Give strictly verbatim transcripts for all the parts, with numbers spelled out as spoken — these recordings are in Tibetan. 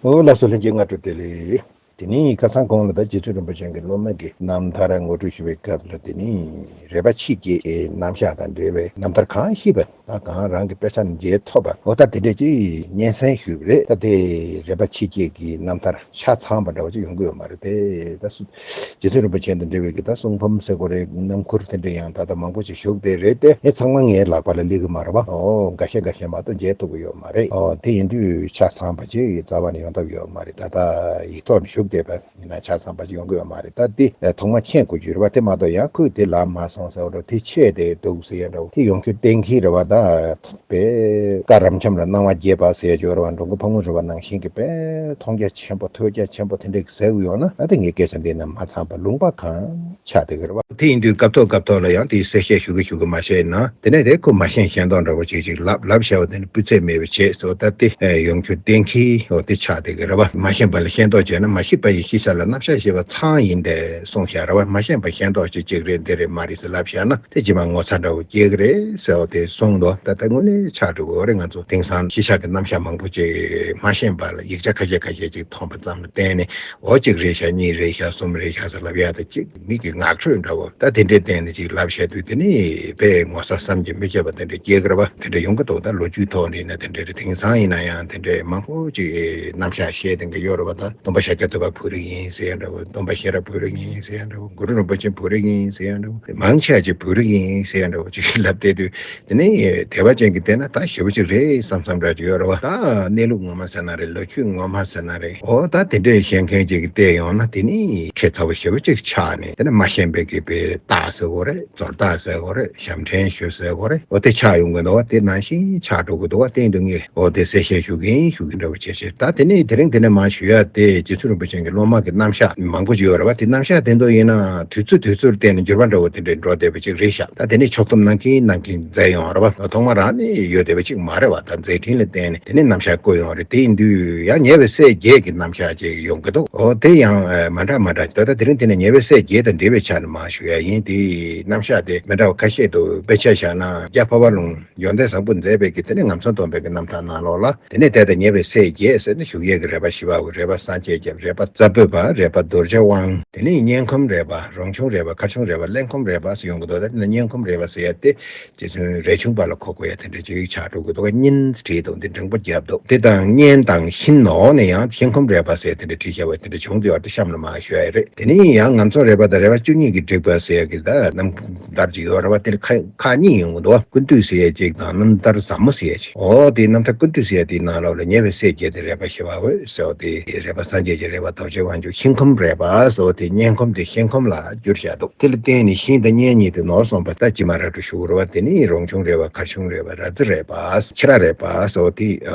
ཨོ་ལགས་སོ། ལྷན་རྒྱས་སྔ་དྲོ་བདེ་ལེགས། དེ་ནས་ཁ་སང་གོང་ལ་ད་རྗེ་བཙུན་རིན་པོ་ཆེ་གི་སློབ་མ་གི་རྣམ་ཐར་ངོ་སྤྲོད་ཞུ་བའི་སྐབས་ལ། དེ་ནས་རས་པ་ཆེ་བརྒྱད་ཀྱི་རྣམ་གཞག་དང་འབྲེལ་བའི་རྣམ་ཐར་གང་ཤེས་པ། ད་གང་རང་གི་དཔེ་ཆ་ནས་མཇལ་ཐུབ་པ། འོ་ད་དེ་འདྲས་ཀྱི་སྙན་སེང་ཞུས་པ་རེད། ད་དེ་རས་པ་ཆེ་བརྒྱད་ཀྱི་རྣམ་ཐར་ཆ་ཚང་བ་འདྲ་བ་ཅིག་ཡོང་གི་ཡོད་མ་རེད་དེ། ད་སུ་རྗེ་བཙུན་རིན་པོ་ཆེ་དང་འབྲེལ་བའི་གི་ད་གསུང་འབུམ་ཟེར་དགོས་རེད། རྣམ་མགུར་དེ་འདྲ་ཡང་ད་ལྟ་མང་པོ་ཅིག་བཞུགས་བསྡད་རེད་དེ། ཨེ་ཚང་མ་ངའི་ལག་པ་ལ་སླེབས་གི་མ་རེད་བ། ཨོ་འགའ་ཤས་འགའ་ཤས་མ་གཏོགས་མཇལ་ཐུབ་གི་ཡོད་མ་རེད། ཨོ་དེ་ཡིན་དུས་ཆ་ཚང་བ་ཅིག་རྩ་བ་ནས་ཡོང་ཐབས་ཡོད་མ་རེད། ད་ལྟ་ཡིག་ཐོག་ནས་བཞུགས་བསྡད་པ་ཡིན་ན་ཆ་ཚང་བ་ཅིག་ཡོང་གི་ཡོད་མ་རེད། ད་དེ་ཐོག་མ་མཁྱེན་དགོས་རྒྱུ་རེད་བ། དེ་མ་གཏོགས་ཡང་ཁོས་དེ་ལབ་མ་སོང་ཟེར་བ་འདྲ་བོ། དེ་ཆད་དེ་འདུག་ཟེར་ཡ་འདྲ་བོ། དེ་ཡོང་རྒྱུ་གཏན་འཁེལ་རེད་བ། ད་དཔེ་བཀའ་རབ་འབྱམས་ལ་གནང་བ་རྒྱས་པ་ཟེར་ཡ་ཅིག་ཡོད་རེད་བ། འགྲོ་མགོན་ཕག་མོ་རི་པ་ནང་བཞིན་གྱི་དཔེ་མཐོང་རྒྱ་ཆེན་པོ་ཐོས་རྒྱ་ཆེན་པོ་དེ་འདྲས་ཟེར་གི་ཡོང་ན། ཨ་དེ་ངས་སྐད་ཆ་འདི་ན་མ་ཚང་པ་ལུང་པ་གང་ཆགས་བསྡད་ཀྱི་རེད་བ། དེ་ཡིན་དུས་སྐབས་ཐོག་སྐབས་ཐོག་ལ་ཡང་དེའི་གསལ་བཤད་ཞུ་གི་ཞུ་གི་མ་བཤད་ན། དེ་ནས་དེ་ཁོ་མ་ཤེས་ཤེས་མདོག་འདྲ་བོ་ཅིག་ཅིག་ལབ་ལབ་བྱས་པ་དེ་ནི་སྤུས་ཚད་མེད་པའི་བྱས་སོ། ད་དེ་ཡོང་རྒྱུ་གཏན་འཁེལ་འོ་དེ་ཆགས་བསྡད་ཀྱི་རེད་བ། མ་ཤེས་པ་ལ་ཤེས་མདོག་བྱས་ན། མ་ཤེས་པ་ཡི་ཤེས་བྱ་ལ་རྣམ་གཞག་ཞེས་པ་ཚང་ཡིན་ཏེ་གསུངས་བཞག་རེད་བ། མ་ཤེས་པ་ཤེས་མདོག་ཅིག་ཅིག་རེད་འདི་རེད་མ་རེད་ཟེར་ལབ་བཞག་ན། དེ་རྗེས་མ་ངོ་ཚ་འདྲ་བོ་སྐྱེ་གི་རེད་ཟེར་བ་དེ་གསུངས་འདུག་ད་ལྟ་དངོས་གནས་ཆགས་འགྲོ་གི་རེད། ང་ཚོ་དེང་སང་ཤེས་བྱ་གི་རྣམ་གཞག་མང་པོ་ཅིག་མ་ཤེས་པ་ལ་ཡིག་ཆ་ཁ་ཤས་ཁ་ཤས་ཅིག་མཐོང་པ་ཙམ་ལ་བརྟེན་ནས། འོ་གཅིག་རེད་ཤག་གཉིས་རེད་ཤག་གསུམ་རེད་ཤག་ཟེར་ལབ་ཡ་ད་གཅིག་མིག་གི་ངག་འཕྲོད་འདྲ་བོ། ད་དེ་འདྲའི་སྟེང་ནས་ཅིག་ལབ་བཤད་དུས་དེ་ནི་དཔེ་ངོ་ཚ་བསམ་གྱིས་མི་ཁྱབ་པ་དེ་འདྲ་སྐྱེ་གི་རེད་བ། དེ་འདྲ་ཡོང་གི་འདུག་ད་ལོ་རྒྱུས་ཐོག་ནས་ཡིན་ན་དེ་འདྲ་རེད། དེང་སང་ཡིན་ན་ཡང་དེ་འདྲའི་མང་པོ་ཅིག་རྣམ་གཞག་བཤད་བསྡད་མཁན་ཡོད་རེད་བ། ད་སྟོན་པ་ཤཱཀྱ་ཐུབ་པ་བོད་རིགས་ཡིན་ཟེར་ཡ་འདྲ་བོ། སྟོན་པ་ཤེས་རབ་བོད་རིགས་ཡིན་ཟེར་ཡ་འདྲ་བོ། གུ་རུ་རིན་པོ་ཆེ་བོད་རིགས་ཡིན་ཟེར་ཡ་འདྲ་བོ། མང་ཆེ་ཅིག་བོད་རིགས་ཡིན་ཟེར་ཡ་འདྲ་བོ་ཅིག་ལབ་བསྡད་དུས། དེ་ནས་དད་པ་ཅན་གྱིས་བལྟས་ན་ད་ཞེ་པོ་ཅིག་རེད་བསམ་བསམ་འདྲ་ཅིག་ཡོད་རེད་བ། ད་གནས་ལུགས་ངོ་མ་ཟེར་ན་རེད། ལོ་རྒྱུས་ངོ་མ་ཟེར་ན་རེད། འོ་ད་དེ་འདྲས་བཤད་མཁན་ཅིག་གིས་བལྟས་ཡོང་ན། དེ་ནི་ཁྱད་མཚར་པོ་ཞེ་པོ་ཅིག་ཆགས་ནས། དེ་ནི་མ་ཤེས་པའི་གི་དཔེ་རྟགས་ཟེར་དགོས་རེད། ཛོར་རྟགས་ཟེར་དགོས་རེད། ཞབས་འདྲེན་ཞུ་ཟེར་དགོས་རེད། འོ་དེ་ཆགས་ཡོང་གི་འདུག་བ། དེ་ནང་བཞིན་ཆགས་འགྲོ་གི་འདུག་བ། དེ་འདུག་ངས་འོ་དེ་གསལ་བཤད་ཞུ་གིན་ཞུ་གིན་འདྲ་བོ་བྱས་བྱས། ད་དེ་ནས་དེ་རིང་འདི་ནས་མར་ཞུ་ཡ་དེ་རྗེ་བཙུན་རིན་པོ་ཆེ་གི་སློབ་མ་གི་རྣམ་གཞག་མང་པོ་ཅིག་ཡོད་རེད་བ། དེ་རྣམ་གཞག་དེ་ཚོ་ཡིན་ན་དུས་ཚོད་དུས་ཚོད་བརྟེན་ནས་འགྱུར་བ་འདྲ་བོ་དེ་འདྲའི་འགྲོ་བསྡད་པ་ཅིག་རེད་ཤག་ད་དེ་ནས་ཕྱོགས་བསྡོམས་གནང་གིན་གནང་གིན་མཛད་ཡོང་རེད་བ། ཐོག་མ་རང་ནས་ཡོད་བསྡད་པ་ཅིག་མ་རེད་བ། ད་མཛད་འཕྲིན་ལ་བརྟེན་ནས་དེ་ནས་རྣམ་གཞག་བཀོད་ཡོང་རེད། དེ་ཡིན་དུས་ཡང་ཉེ་བའི་སྲས་བརྒྱད་ཀྱི་རྣམ་གཞག་ཅིག་ཡོང་གི་འདུག་འོ་དེ་ཡང་ཨ་མ་འདྲ་མ་འདྲ། ད་ལྟ་དེ་རིང་དེ་ནས་ཉེ་བའི་སྲས་བརྒྱད་དང་འབྲེལ་བའི་ཆ་ནས་མར་ཞུ་ཡ་ཡིན། དེའི་རྣམ་གཞག་དེ་མི་འདྲ་བ་ཁ་ཤས་འདུག་དཔེ་ཆ་བཞག་ན་རྒྱ་འཕགས་པ་ལུང་ཡོན་ཏན་བཟང་པོ་མཛད་པའི་གི་དེ་ནས་ངམ་ཚང་སྟོན་པའི་གི་རྣམ་ཐར་ནང་ལོགས་ལ། དེ་ནས་ད་ལྟ་ཉེ་བའི་སྲས་བརྒྱད་ཟེར་ནས་ཞུ་ཡས་ཀྱི་རས་པ་ཞི་བ་འོད། རས་པ་སངས་རྒྱས་རྒྱལ། རས་པ་རྩ་བོད་པ། རས་པ་རྡོ་རྗེ་དབང་། དེ་ནས་སྙན་ཁོམ་རས་པ། རོང་ཆུང་རས་པ། མཁར་ཆུང་རས་པ། གླེན་ཁོམ་རས་པ་ཟེར་ཡོང་གི་འདུག་ད་དེ་ནས་སྙན་ཁོམ་རས་པ་ཟེར་ཡ་དེ་རྗེ་བཙུན་རས་ཆུང་པ་ལ་གོ་དགོས་ཡ་དེ་འདྲ་ཅིག་ཆགས་འགྲོ་གི་འདུག་སྙན་བྲིས་འདུག་འདི་འགྲེང་པོ་བརྒྱབ་འདུག་དེ་དང་སྙན་དང་ཤིང་ནོག་ནས་ཡང་ཤིང་ཁོམ་རས་པ་ཟེར་དེ་འདྲ་བྲིས་བཞག་པ་དེ་འདྲ་བྱུང་འདུག་ཨ་དེ་གཤམ་ལ་མར་ཞུ་ཡ་རེད། དེ་ནས་ཡང་ངམ་ཚང་རས་པ་དང་རས་པ་བཅུ་གཉིས་ཀྱིས་བསྒྲིགས་པ་ཟེར་ཡ་གི་ད་རྣམ་ཐར་ཅིག་ཡོད་རེད་བ། དེ་ལ་ཁ་ཁག་གཉིས་ཡོང་གི་འདུག་ཀུན་བཏུས་ཟེར་ཡ་གཅིག་དང་རྣམ་ཐར་ཟབ་མོ་ཟེར་ཡ་གཅིག་འོ་དེའི་རྣམ་ཐར་ཀུན་བཏུས་ཟེར་ཡ་དེའི་ནང་ལོགས་ལ་ཉེ་བའི་སྲས་བརྒྱད་དེ་རས་པ་ཞི་བ་འོད་ཟེར་བ་དེ། རས་པ་སངས་རྒྱས་ཀྱི་རས་པ་རྡོ་རྗེ་དབང་ཕྱུག་ཤིང་ཁོམ་རས་པ་ཟེར་བ་དེ། སྙན་ཁོམ་དེ་ཤིང་ཁོམ་ལ་བསྒྱུར་བཞག་འདུག་དེ་ལ་བརྟེན་ནས་ཤིང་དང་སྙན་གཉིས་དེ་ནོར་སོང་པ་ད་ཅི་མ་ར་འགྲོ་ཞུ་རེད་བ། དེ་ནི་རོང་ཆུང་རས་པ། མཁར་ཆུང་རས་པ། ར་རྫི་རས་པ། ཁྱི་ར་རས་པ་ཟེར་བ་དེ་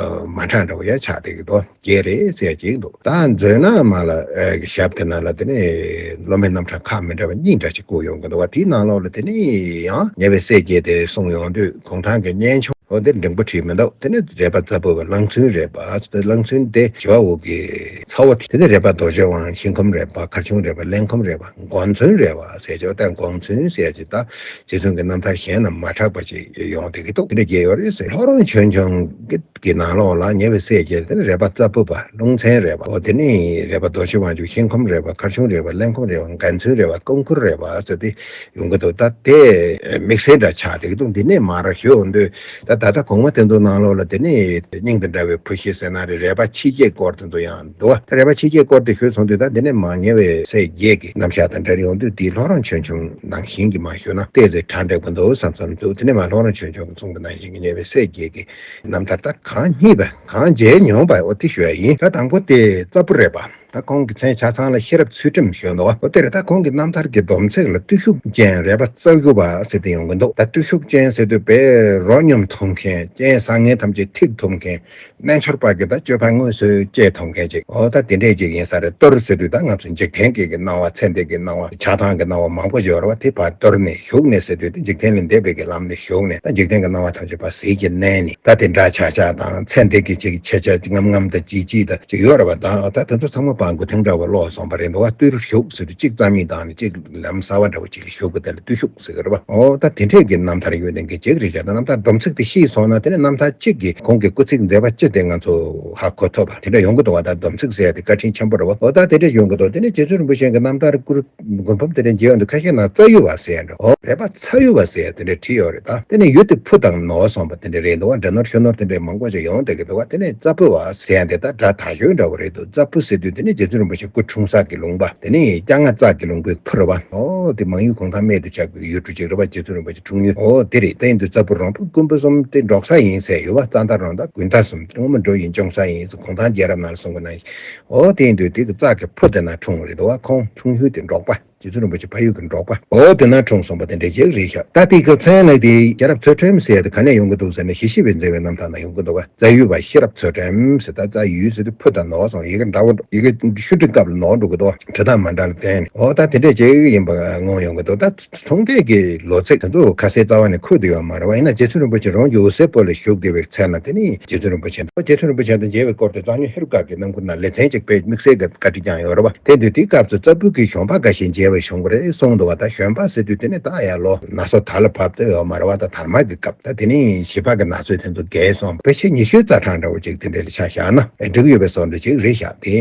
མ་འདྲ་འདྲ་བོ་ཡ་ཆགས་བསྡད་ཀྱི་འདུག་བརྒྱད་རེད་ཟེར་ཡ་གཅིག་འདུག་ད་མཛོད་ནང་མ་ལ་ཨེ་ཞབས་དེ་ནང་ལ་དེ་ནས་སློབ་མའི་རྣམ་གྲངས་ཁག་མི་འདྲ་བ་གཉིས་འདྲ་ཅིག་བཀོད་ཡོང་གི་འདུག་བ། དེའི་ནང་ལོགས་ལ་དེ་ནས་ཡང་ཉེ་བའི་སྲས་བརྒྱད་དེ་གསུངས་ཡོང་དུས་གུང་ཐང་གི་སྙན་ཆུང་འོ་དེ་འགྲེང་པོ་བྲིས་མི་འདུག་དེ་ནས་རས་པ་རྩ་བོད་པ་གླང་མཚོན་རས་པ། གླང་མཚོན་དེ་ཞི་བ་འོད་ཀྱི་ཚ་བོ་དེ། དེ་ནས་རས་པ་རྡོ་རྗེ་དབང་། ཤིང་ཁོམ་རས་པ། མཁར་ཆུང་རས་པ། གླེན་ཁོམ་རས་པ། མགོ་མཚོན་རས་པ་ཟེར་ཅོག་དང་མགོ་མཚོན་ཟེར་ཅིག་ད་རྗེ་བཙུན་གྱི་རྣམ་ཐར་གཞན་ན་མ་གྲགས་པ་ཅིག་ཡོང་བསྡད་ཀྱི་འདུག་དེ་འདྲ་བརྒྱད་ཡོད་རེད་ཟེར། ལྷོ་རོང་ཆོས་འབྱུང་གི་གི་ནང་ལོགས་ལ་ཉེ་བའི་སྲས་བརྒྱད་དེ་ནི་རས་པ་རྩ་བོད་པ། ཀླུང་ཚན་རས་པ། འོ་དེ་ནི་རས་པ་རྡོ་རྗེ་དབང་ཕྱུག། ཤིང་ཁོམ་རས་པ། མཁར་ཆུང་རས་པ། གླེན་ཁོམ་རས་པ། མགོ་མཚོན་རས་པ། ཀོང་ཁུར་རས་པ་ཟེར་ཏེ་ཡོང་གི་འདུག་ད་དེ་དམིགས་བསལ་འདྲ་ཆགས་བསྡད་ཀྱི་འདུག་འདི་ནས་མར་ཞུ་འོང་དུས་ད་ད་ལྟ་གོང་མ་དེ་ཚོ་ནང་ལོགས་ལ་དེ་ནི་སྙིང་དང་འདྲ་བའི་བུ་བཞི་ཟེར་ན་རེད། རས་པ་ཆེ་བརྒྱད་སྐོར་དེ་ཚོ་ཡང་འདུག་ད་རས་པ་ཆེ་བརྒྱད་སྐོར་དེ་ཞུས་སོང་དུས་ད་འདི་ནས་མར་ཉེ་བའི་སྲས་བརྒྱད་ཀྱི་རྣམ་གཞག་དང་འབྲེལ་ཡོང་དུས་དེ་ལྷོ་རོང་ཆོས་འབྱུང་ནང་བཞིན་གྱི་མར་ཞུ་ན་ཏོག་ཙམ་གྲ་འགྲིག་པོ་འདུག་བསམ་བསམ་འདུག་དེ་ནས་མར་ལྷོ་རོང་ཆོས་འབྱུང་གི་གསུངས་པ་ནང་བཞིན་གྱི་ཉེ་བའི་སྲས་བརྒྱད་ཀྱི་རྣམ་ཐར་ད་གང་རྙེད་པ་གང་མཇལ་མྱོང་པ་འོ་དེ་ཞུ་ཡ་ཡིན། ད་དང་པོ་དེ་རྩ་བོད་རས་པ། ད་ཁོང་གི་མཚན་ཆ་ཚང་ལ་ཤེས་རབ་ཚུལ་ཁྲིམས་ཞུ་འདུག་འོ་དེ་རེད། ད་ཁོང་གི་རྣམ་ཐར་གྱི་སྡོམ་ཚིག་ལ་བརྟུལ་ཞུགས་ཅན་རས་པ་རྩ་བཞི་པ་ཟེར་ཏེ་ཡོང་གི་འདུག་ད་བརྟུལ་ཞུགས་ཅན་ཟེར་དུས་དཔེ་རོ་སྙོམས་ཐུབ་མཁན། རྐྱེན་བཟང་ངན་ཐམས་ཅད་ཐེག་ཐུབ་མཁན། རྣལ་འབྱོར་པ་གི་ད་སྤྱོད་པ་དངོས་སུ་སྐྱེ་ཐུབ་མཁན་ཅིག་འོ་ད་དེ་འདྲས་ཅིག་ཡིན་ས་རེད། གཏོར་ཟེར་དུས་ད་ང་ཚོ་འཇིག་རྟེན་གྱི་གི་སྣང་བ། ཚེ་འདི་གི་སྣང་བ། ཆགས་སྡང་གི་སྣང་བ་མང་པོ་ཡོད་རེད་བ། དེ་ཕར་གཏོར་ནས་བཞུགས་ནས་ཟེར་དུས་དེ་འཇིག་རྟེན་ལས་འདས་པའི་གི་ལམ་ནས་བཞུགས་ནས་ད་འཇིག་རྟེན་གྱི་སྣང་བ་ཐམས་ཅད་ཕར་ཟིལ་གྱིས་མནན་ནས། ད་དེ་འདྲ་ཆགས་ཆགས་དང་ཚེ་འདི་གི་ཅིག་ཆེ་ཆེ་ངམ་ངམ་དང་ཅིག་ཅིག་དང་ཅིག་ཡོད་རེད་བ། ད་ད་དེ་ཚོ་ཚང་མ་ཕར་མགོ་ཐེངས་འདྲ་བ་ལོག་སོང་བ་རེད་འདུག་བ། བརྟུལ་ཞུགས་ཟེར་དུས་གཅིག་རྩ་མེད་བཏང་ནས་གཅིག་ལམ་གསར་བ་འདྲ་བོ་ཅིག་ལ་ཞུགས་པ་དེ་ལ་བརྟུལ་ཞུགས་ཟེར་གི་རེད་བ། འོ་ད་དེ་འདྲས་ཀྱི་རྣམ་ཐར་ཡོད་ནས་གི་ཅིག་རེད་བྱས། ད་རྣམ་ཐར་སྡོམ་ཚིག་དེ་ཤེས་སོང་ན་དེ་ནས་རྣམ་ཐར་གཅིག་གི་ཁོང་གི་སྐུ་ཚིག་མཛད་པ་ཅི། དེ་ང་ཚོ་ཧ་གོ་ཐུབ་པ་དེ་འདྲ་ཡོང་གི་འདུག་བ། ད་སྡོམ་ཚིག་ཟེར་ཡ་དེ་བཀའ་དྲིན་ཆེན་པོ་རེད་བ། འོ་ད་དེ་འདྲ་ཡོང་གི་འདུག་དེ་ནས་རྗེ་བཙུན་རིན་པོ་ཆེ་གི་རྣམ་ཐར་སྐུ་མགུར་འབུམ་དེ་འདྲ་མཇལ་ཡོང་དུས་ཁ་ཤས་ནང་རྩ་ཡུ་བ་ཟེར་ཡ་འདྲ། འོ་རས་པ་ཚ་ཡུ་བ་ཟེར་ཡ་དེ་འདྲ་བྲིས་ཡོད་རེད། ད་དེ་ནས་ཡུ་དེ་ཕུ་དང་ནོ་སོང་བ་དེ་འདྲ་རེད་འདུག་བ། འདྲ་ནོར་ཤོ་ནོར་དེ་འདྲ་མང་པོ་ཞིག་ཡོང་བསྡད་ཀྱི་འདུག་བ། དེ་ནས་རྩ་ཕུ་བ་ཟེར་ཡ་དེ་ད་སྒྲ་དག་ཤོས་འདྲ་བོ་རེད་འདུག་རྩ་ཕུ་ཟེར་དུས་དེ་ནས་རྗེ་བཙུན་རིན་པོ་ཆེ་སྐུ་འཁྲུངས་ས་གི་ལུང་པ་དེ་ནས་སྐྱ་རྔ་རྩ་གི་ལུང་པའི་ཕུ་རེད་བ། འོ་དེ་མང་ཡུལ་གུང་ཐང་སྨད་དུ་ཆགས་པའི་ཡུལ་གྲུ་ཅིག་རེད་བ། རྗེ་བཙུན་རིན་པོ་ཆེ་འཁྲུངས་ཡུལ། འོ་དེ་རེད། དེ་ཡིན་དུས་རྩ་ཕུ་རོང་ཕུ་ཀུན་ཕུ་གསུམ་དེ་འབྲོག་ས་ཡིན་ཟེར་ཡོད་བ། རྩ་མདའ་རོང་མདའ་དགུན་མདའ་གསུམ་སྔོན་མ་འབྲོག་ཡིན་སྐྱོང་ས་ཡིན་ཟེར་གུང་ཐང་རྒྱལ་རབས་ནང་ལ་གསུང་གི་ནང་བཞིན། འོ་དེ་ཡིན་དུས་དེ་གི་རྩ་གི་ཕུ་དེ་ན་འཁྲུངས་རེད་འདུག་བ། ཁོང་འཁྲུངས་ཡུལ་དེ་འབྲོག་པ། རྗེ་བཙུན་རིན་པོ་ཆེ་ཕ་ཡུལ་གྱི་འབྲོག་པ། འོ་དེ་ན་འཁྲུངས་སོང་བ་དེ་འདྲ་ཅིག་རེད་ཤག་ད་དེ་གི་མཚན་ལ་དེ་ཤེས་རབ་ཚུལ་ཁྲིམས་ཟེར་ཡ་དེ་ག་ནས་ཡོང་གི་འདུག་ཟེར་ན། ཞི་ཞི་བའི་མཛད་པའི་རྣམ་ཐར་ན་ཡོང་གི་འདུག་བ། རྩ་ཡུ་བ་ཤེས་རབ་ཚུལ་ཁྲིམས་ཟེར། ད་རྩ་ཡུ་ཟེར་དུས་ཕུ་དང་ནོར་སོང་། ཡི་གེ་འདྲ་བོ་ཡི་གེ་ཤུ་སྒྲིག་སྐབས་ལ་ནོར་འགྲོ་གི་འདུག་བ། འབྲི་སྟངས་མ་འདྲ་ལ་བརྟེན་ནས། འོ་ད་དེ་འདྲ་ཅིག་ཡིན་པ་མངོན་ཡོང་གི་འདུག་ད་ཚོང་འབྲེལ་གྱི་ལོ་ཚིགས་དེ་ཚོ་ཁ་གསལ་རྩ་བ་ནས་འཁོད་དུ་ཡོད་མ་རེད་བ། ཡིན་ན་རྗེ་བཙུན་རིན་པོ་ཆེ་རང་གི་འོད་གསལ་པོ་ལ་བཞུགས་བསྡད་པའི་ཚེ་ན་དེ་ནི་རྗེ་བཙུན་རིན་པོ་ཆེ་དང་། རྗེ་བཙུན་རིན་པོ་ཆེ་དང་མཇལ་བའི་སྐོར་དེ་གཙང་སྨྱོན་ཧེ་རུ་ཀ་གི་རྣམ་མགུར་ན་ལེ་ཚན་གཅིག་དཔེ་དམིགས་བསལ་གྱི་བཀའ་འདྲི་བསྐྱངས་ཡོད་རེད་བ། དེ་དུས་དེའི་སྐབས་སུ་རྩ་ཕུ་གི་གཞོན་པ་འགའ་ཞིག་མཇལ་བར་བྱུང་བ་རེད་གསུངས་འདུག་བ། ད་གཞོན་པ་ཟེར་དུས་དེ་ནི་ད་ཡར་ལོ་ན་སོ་དར་ལ་བབས་བསྡད་ཡོད་མ་རེད་བ། ད་དར་དམར་གྱི་སྐབས། ད་དེ་ནི་བྱིས་པ་གི་ན་ཚོད་དེ་ཚོ་རྒས་སོང་བ། ཕལ་ཆེར་ཉི་ཤུའི་རྩ་གྲངས་འདྲ་བོ་ཅིག་དེ་འདྲ་ལ་ཆ་བཞག་ན་འགྲིག་ཡོད་པའི་བཟོ་འདྲ་ཅིག་རེད་ཤག་དེ་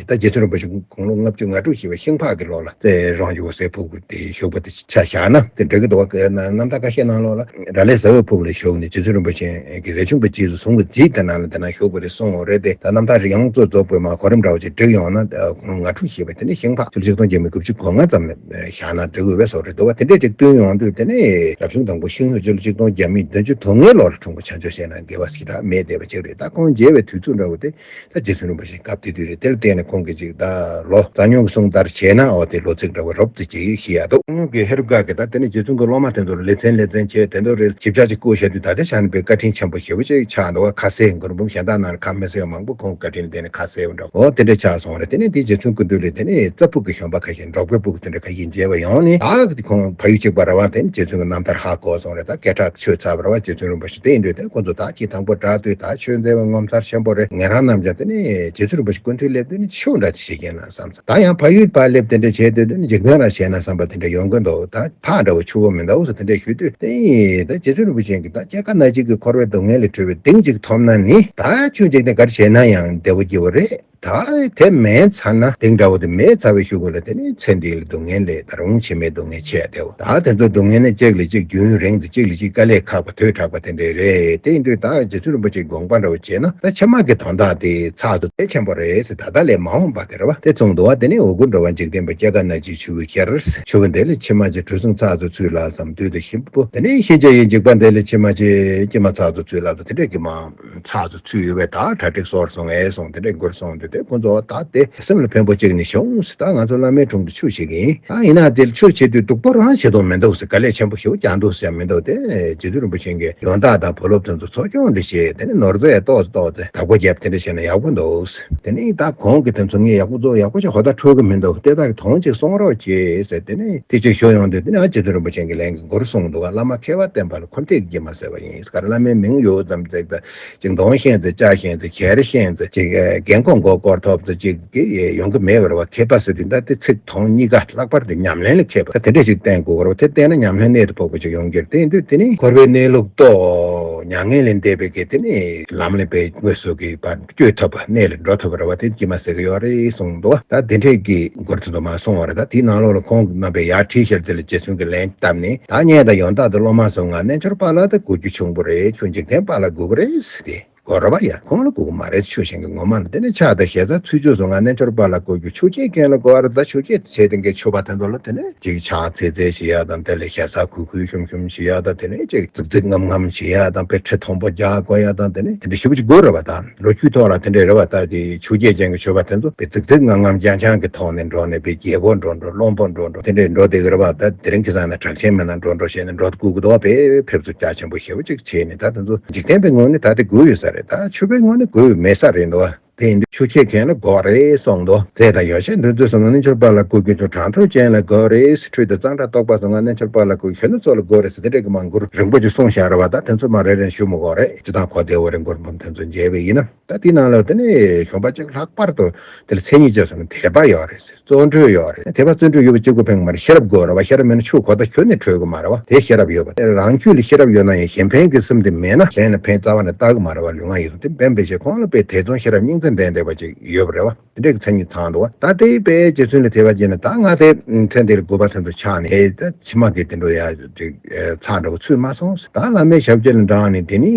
ད་རྗེ་བཙུན་རིན་པོ་ཆེ་དགུང་ལོ་ལྔ་བཅུ་ང་དྲུག་བཞེས་པའི་ཤིང་ཕག་གི་ལོ་ལ་རྩེ་རང་གི་འོད་གསལ་ཕུག་དེ་བཞུགས་པ་དེ་ཆ་བཞག་ན་དེ་འགྲིག་གི་འདུག་བ། རྣམ་ཐར་ཁ་ཤས་ནང་ལོགས་ལ་ར་ལས་ཟླ་འོད་ཕུག་ལ་བཞུགས་ནས་རྗེ་བཙུན་རིན་པོ་ཆེ་གི་རས་ཆུང་པའི་རྗེས་སུ་བཟུང་གི་རྗེས་དེ་ནང་ལ་དེ་ན་བཞུགས་པ་རེད་གསུངས་ཡོད་རེད་དེ། ད་རྣམ་ཐར་རིང་ཙོག་ཙོག་པོའི་མ་གོ་རིམ་འདྲ་བོ་ཅིག་བསྒྲིགས་ཡོང་ན། དགུང་ལོ་ང་དྲུག་བཞེས་པ་དེ་ནས་ཤིང་ཕག་ཕྱི་ལོ་ཆིག་སྟོང་བརྒྱ་མེད་དགུ་བཅུ་གོ་ལྔ་ཙམ་ལ་བཞག་ན་འགྲིག་འོས་པའི་བཟོ་འདྲ་འདུག་བ། དེ་འདྲས་ཅིག་བསྟུན་ཡོང་དུས་དེ་ནས་རབ་བྱུང་དང་པོ་ཤིང་ཕག་ཕྱི་ལོ་ཆིག་སྟོང་བརྒྱ་མེད་བདུན་ཅུ་དོན་ལྔའི་ལོར་འཁྲུངས་པ་བྱང་ཆུབ་ཤེས་ནང་དགེ་བ་ཞེ་དྲག་མེད་བསྡད་པ་ཅིག་རེད། ད་ཁོང་མཇལ་བའི་དུས་ཚོད་འདྲ་བོ་དེ་ད་རྗེ་བཙུན་རིན་པོ་ཆེ་སྐབས་དེ་དུས་རེད། དེ་ལ་བརྟེན་ནས་ཁོང་གིས་ཅིག་ད་ལོ་གཙང་སྨྱོན་གྱི་གསུང་ལྟར་བྱས་ན། འོ་དེ་ལོ་ཚིགས་འདྲ་བོ་རོབ་ཙམ་ཅིག་ཤེས་ཡ་འདུག་གཙང་སྨྱོན་གྱི་ཧེ་རུ་ཀ་གི་ད་དེ་ནས་རྗེ་བཙུན་གྱི་སློབ་མ་དེ་ཚོ་ལ་ལེ་ཚན་ལེ་ཚན་བྱས་དེ་ཚོ་རེད། ཞིབ་ཆ་ཅིག་བཀོད་བཞག་དུས་ད་ལྟའི་ཆ་ནས་དཔེ་བཀའ་དྲིན་ཆེན་པོ་ཞེ་པོ་ཅིག་ཆགས་འདུག་བ། ཁ་གསལ་མགུར་འབུམ་གཞན་དག་ནང་ལ་ཁ་མི་གསལ་བ་མང་པོ་ཁོང་བཀའ་དྲིན་ལྡན་ནས་ཁ་གསལ་བ་འདྲ་བོ་དེ་འདྲ་ཆགས་སོང་རེད། དེ་ནས་དེ་རྗེ་བཙུན་སྐུ་མདུན་ལ་དེ་ནས་རྩ་ཕུག་གི་གཞོན་པ་ཁ་ཤས་འབྲོག་པའི་ཕུག་དེ་འདྲ་ཁ་ཤས་མཇལ་བ་ཡོང་ནས། ད་ཁོང་ཕ་ཡུལ་གཅིག་པ་རེད་བ། དེ་ནས་རྗེ་བཙུན་གྱི་རྣམ་ཐར་ཧ་གོ་སོང་རེད། ད་སྐད་གྲགས་ཆོད་ཚར་བ་རེད་བ། རྗེ་བཙུན་རིན་པོ་ཆེ་དེ་ཡིན་དུས་དེ་ཁོང་ཚོ་ད་ཅིག་དང་པོ་དྲག་དུས་ད་ཆོས་མཛད་པ་ངོ་མཚར་ཆེན་པོ་རེད། ངེད་རང་རྣམས་ཀྱང་དེ་ནས་རྗེ་བཙུན་རིན་པོ་ཆེ་སྐུ་མདུན་སླེབས་དུས་ནས་ཆོས་འདྲ་ཅིག་བྱེད་མཁན་ལ་བསམ་ཚར། ད་ཡང་ཕ་ཡུལ་ཕར་སླེབས་དེ་འདྲ་བྱས་དུས་དེ་ནས་འཇིག་རྟེན་རང་བྱས་ན་བསམ་པ་དེ་འདྲ་ཡོང་གི་འདུག་ད་ཕག་འདྲ་བོ་ཕྱུག་པོ་མི་འདུག་ཟེར་དེ་འདྲ་ཞུས་དུས་དེ་ཡིན། ད་རྗེ་བཙུན་རིན་པོ་ཆེ་གིས་ད་སྐྱེ་རྒ་ན་འཆི་གི་འཁོར་བའི་སྡུག་བསྔལ་ལས་གྲོལ་བའི་གདེང་ཅིག་ཐོབ་ན་ནི་ད་ཆོས་འཇིག་རྟེན་ག་རེ་བྱས་ན་ཡང་བདེ་པོ་སྐྱིད་པོ་རེད། ད་དེ་མེད་ཚར་ན་གདེང་འདྲ་བོ་དེ་མེད་ཚར་བའི་གཞུག་གུ་ལ་དེ་ནི་ཚེ་འདི་ལ་སྡུག་བསྔལ་ལས་ད་རུང་ཕྱི་མའི་སྡུག་བསྔལ་ཆེ་བསྡད་འོ། ད་དེ་ཚོ་སྡུག་བསྔལ་ནི་གཅིག་ལས་གཅིག་རྒྱུན་རིང་དུ་གཅིག་ལས་གཅིག་དཀའ་ལས་ཁག་པ་དོས་དྲགས་པ་དེ་འདྲ་རེད། དེ་ཡིན་དུས་ད་རྗེ་བཙུན་རིན་པོ་ཆེའི་དགོངས་པ་འདྲ་བོ་བྱས་ན་ད་ཕྱི་མ་གི་དོན་དག་དེ་ཚགས་ཚུད་དེ་ཆེན་པོ་རེད་ཟེར། ད་ལྟ་ལས་མ་འོངས་པ་དེ་རེད་བ། དེ་གསུངས་འདུག་བ། དེ་ནས་འོ་སྐོལ་འགྲོ་བ་འཇིག་རྟེན་པ། སྐྱེ་རྒ་ན་འཆིའི་ཆུ་བོའི་ཤར། ཆུ་བོ་འདི་ལས་ཕྱི་མ་ཅི་གྲུ་གཟིངས་ཚགས་ཚུད་ཚུད་ལ་བསམ། དུས་དང་གཤིན་པོ་དེ་ནས་གཤིན་རྗེ་ཡི་འཇིགས་པ་འདི་ལས་ཕྱི་མ་ཅི་སྐྱེ་མ་ཚགས་ཚུད་ཚུད་ལ་བསམ། དེ་འདྲས་ཀྱི་མ། ཚགས་སུ་ཚུད་ཡོད་པའི་ད་གྲ་སྒྲིག་སོར་སོང་ངས་སོང་དེ་འདྲས་མགུར་སོང་དུས་དེ་ཁོ་ཚོ་ད་དེ་སེམས་ལ་ཕན་པོ་གཅིག་ནས་བྱུང་ཟེར། ད་ང་ཚོ་བླ་མའི་དྲུང་དུ་ཆོས་བྱེད་ཀྱི་ཡིན། ད་ཡིན་ན་དེ་ཆོས་བྱེད་དུས་སྡུག་པོ་རང་བྱེད་དོན་མི་འདུག་ཟེར། དཀའ་ལས་ཆེན་པོ་ཞེ་པོ་རྒྱག་འདུག་ཟེར་མི་འདུག་དེ་རྗེ་བཙུན་རིན་པོ་ཆེ་གིས་ཡོན་བདག་དང་བུ་སློབ་དེ་ཚོ་འཚོ་སྐྱོང་འདི་བྱེད། དེ་ནས་ནོར་རྫས་ཏོག་ཙམ་ཏོག་ཙམ་བདག་པོ་བརྒྱབ་དེ་འདྲ་བྱས་ན་ཡག་པོ་འདུག་ཟེར། དེ་ནས་ད་གོང་གི་དེ་ཚོ་ངས་ཡག་པོ་བཟོ་ཡག་པོ་ཞིག་ཧོ་ད་འཕྲོད་ཀྱི་མི་འདུག་དེ་དག་གི་དོན་ཅིག་གསུང་རོགས་བྱེད་ཟེར། དེ་ནས་དེ་ཅིག་ཞུ་ཡོང་དུས་དེ་ནས་ཨ་རྗེ་བཙུན་རིན་པོ་ཆེ་གིས་ལན་གྱི་མགུར་གསུངས་འདུག་བ། བླ་མ་མཁས་པ་བསྟེན་པ་ལ་འཁོར་འདས་ཀྱི་དཀྱིལ་མ་ཟེར་བ་ཡིན། ག་རེ་བླ་མའི་མིང་ཡོད་ཙམ་ཅིག་ད་ཅིག་གདོང་ཤེས་ཚེ་སྐྱ་ཤེས་ཚེ་གྱེར་ཤེས་ཚེ་ཅིག་རྒན་གོག་མགོ་སྐོར་ཐོབ་ཚེ་ཅིག་གི་ཡོང་གི་མེད་པ་རེད་བ། མཁས་པ་ཟེར་དུས་ད་དེ་ཚིག་དོན་གཉིས་ཀ་ལྷག་པར་དུ་ཉམས་ལེན་ལ་མཁས་པ་ད་དེ་འདྲ་ཞིག་བསྟེན་དགོས་པ་རེད་བ། དེ་བསྟེན་ན་ཉམས་ལེན་གནད་དུ་ཕོག་པ་ཅིག་ཡོང་གི་རེད། དེ་ཡིན་དུས་དེ་ནི་འཁོར་བའི་གནས་ལུགས་རྟོགས། མྱ་ངན་ལས་འདས་པའི་གི་དེ་ནི་ལམ་ལ་དཔེ་དངོས་སུ་གི་བར་བསྐྱོད་ཐུབ་པ་གནད་ལ་འགྲོ་ཐུབ་པ་རེད་བ། དེ་དཀྱིལ་མ་ཟེར་གི་ཡོད་རེད་གསུངས་འདུག་ད་དེ་འདྲས་ཀྱི་མགུར་ཚོ་དུ་མ་གསུངས་པ་རེད། ད་དེའི་ནང་ལོགས་ལ་ཁོང་གི་རྣམ་པའི་ཡར་བྲིས་ཤར་དེ་ལ་རྗེ་བཙུན་གྱི་ལན་བཏབ་ནས། ད་ངས་ད་ཡོན་བདག་དང་སློབ་མ་ཚོ་ང་རྣལ་འབྱོར་པ་ལ་ད་དགོས་རྒྱུ་ཆུང་པོ་རེད། ཁྱོད་འཇིག་རྟེན་པ་ལ་དགོས་ཀྱི་རེད་ཟེར་ཏེ། གོ་ར་བ་ཡ། ཁོང་ལ་དགོས་ཀྱི་མ་རེད། ཆོས་གཞན་གྱི་ངོ་མ་ལ་དེ་ནས་ཕྱག་དང་ཞལ་ཟས་ཚུལ་འཆོས་སུ་ང་རྣལ་འབྱོར་པ་ལ་དགོས་རྒྱུ་ཆོས་བྱེད་མཁན་ལ་དགོས་པ་རེད། ད་ཆོས་བྱེད་བྱེད་མཁན་ཆོས་པ་དེ་ཚོ་ལ་དེ་ནས་ཅིག་ཕྱག་འཚལ་འཚལ་བྱེད་ཡ་དང་། དེ་ལས་ཞལ་ཟས་གུས་གུས་ཞུམ་ཞུམ་བྱེད་ཡ་དང་། དེ་ནས་ཅིག་རྫིག་རྫིག་ངམ་ངམ་བྱེད་ཡ་དང་། དཔེ་ཁྲི་མཐོན་པོ་རྒྱག་དགོས་ཡ་དང་། དེ་ནས་དེ་འདྲ་ཞེ་པོ་ཅིག་དགོས་རེད་བ། ད་ལོ་རྒྱུས་ཐོག་ལ་དེ་འདྲ་རེད་བ། ད་དེ་ཆོས་བྱེད་མཁན་གྱི་ཆོས་པ་དེ་ཚོ་དཔེ་རྫིག་རྫིག་ངམ་ངམ་རྐྱང་རྐྱང་གི་ཐོག་ནས་འགྲོ་ནས་དཔེ་རྒྱལ་པོ་འགྲོ་འགྲོ་བློན་པོ་འགྲོ་འགྲོ་དེ་འདྲ་འགྲོ་བསྡད་ཀྱི་རེད་བ། ད་དེ་རིང་ཁ་སང་ནས་གྲགས་ཆེན་མི་སྣ་འགྲོ་འགྲོ་བྱས་ནས་འགྲོ་དགོས་ཀྱི་འདུག་བ། དཔེ་ཕེབས་བསུ་རྒྱ་ཆེན་པོ་ཞེ་པོ་ཅིག་བྱས་ནས། ད་དེ་ཚོ་འཇིག་རྟེན་པའི་ངོས་ནས་ད་དེ་དགོས་ཡོད་ས་རེད། ད་ཆོས་པའི་ངོས་ནས་དགོས་ཡོད་མེད་ས་རེད་འདུག་བ། དེ་ཡིན་དུས་ཆུ་ཁྱེར་མཁན་ལ་དགོས་རེད་གསུངས་འདུག་རྫས་དང་ཡོ་བྱད་འདི་ཚོ་སོང་ན་རྣལ་འབྱོར་པ་ལ་བསྐུར་རྒྱུ་ཚོ་གྲངས་ཐོ་ཅན་ལ་དགོས་རེད། ཁྲུས་དང་གཙང་སྦྲ་རྟོགས་པ་སོང་ན་རྣལ་འབྱོར་པ་ལ་བསྐུར་རྒྱུ་ཁྱོད་ཚོ་ལ་དགོས་རེད་ཟེར་དེ་འདྲ་གི་མང་པོ་རིན་པོ་ཆེ་གསུངས་བཞག་རེད་བ། ད་དེ་ཚོ་མ་རེ་རེ་ཞུ་མི་དགོས་རེད། སྤྱིར་བཏང་གོ་བདེ་བོ་རེད། མགུར་འབུམ་དེ་ཚོ་མཇལ་བ་ཡིན་ན། ད་དེའི་ནང་ལ་དེ་ནས་གཞོན་པ་གཅིག་ལྷག་པར་དུ་དེ་ལ་མཚན་ཉིད་ཅེས་སོང་ན་དད་པ་ཡོད་རེད། བརྩོན་འགྲུས་ཡོད་རེད། དད་པ་བརྩོན་འགྲུས་ཡོད་པ་གཅིག་པུ་ཕན་གྱི་མ་རེད། ཤེས་རབ་དགོས་རེད་བ། ཤེས་རབ་མེད་ན་ཆུ་གོ་ད་ཁྱོན་ནས་འཕྲོད་ཀྱི་མ་རེད་བ། དེ་ཤེས་རབ་ཡོད་པ་དེ་རང་རྒྱུད་ལ་ཤེས་རབ་ཡོད་ན་ཡང་གཞན་ཕན་གྱི་སེམས་དེ་མེད་ན་གཞན་ལ་ཕན་རྩ་བ་ནས་བཏགས་ཀྱི་མ་རེད་བ། ལུས་ངག་ཡིད་གསུམ་དེ་དཔེ་འབད་བྱས་ཁོང་ལ་དཔེ་ཐེ་ཚོམ་ཤེས་རབ་སྙིང་རྗེ་ལྡན་བསྡད་པ་ཅིག་ཡོད་པ་རེད་བ། དེ་འདྲའི་མཚན་ཉིད་ཚང་འདུག་བ། ད་དེའི་དཔེ་རྗེ་བཙུན་ལ་དད་པ་བྱས་ན་ད་ང་དེ་ཚེ་འདིར་དགུ་པ་ཚེ་འདུ་ཆགས་ནས་ད་ཕྱི་མ་གི་དེ་འགྲོ་ཡ་ཅིག་ཚར་འདྲ་བོ་ཚུད་མ་སོང་། ད་བླ་མའི་ཞབས་རྗེས་ལ་འབྲངས་ནས་དེ་ནི་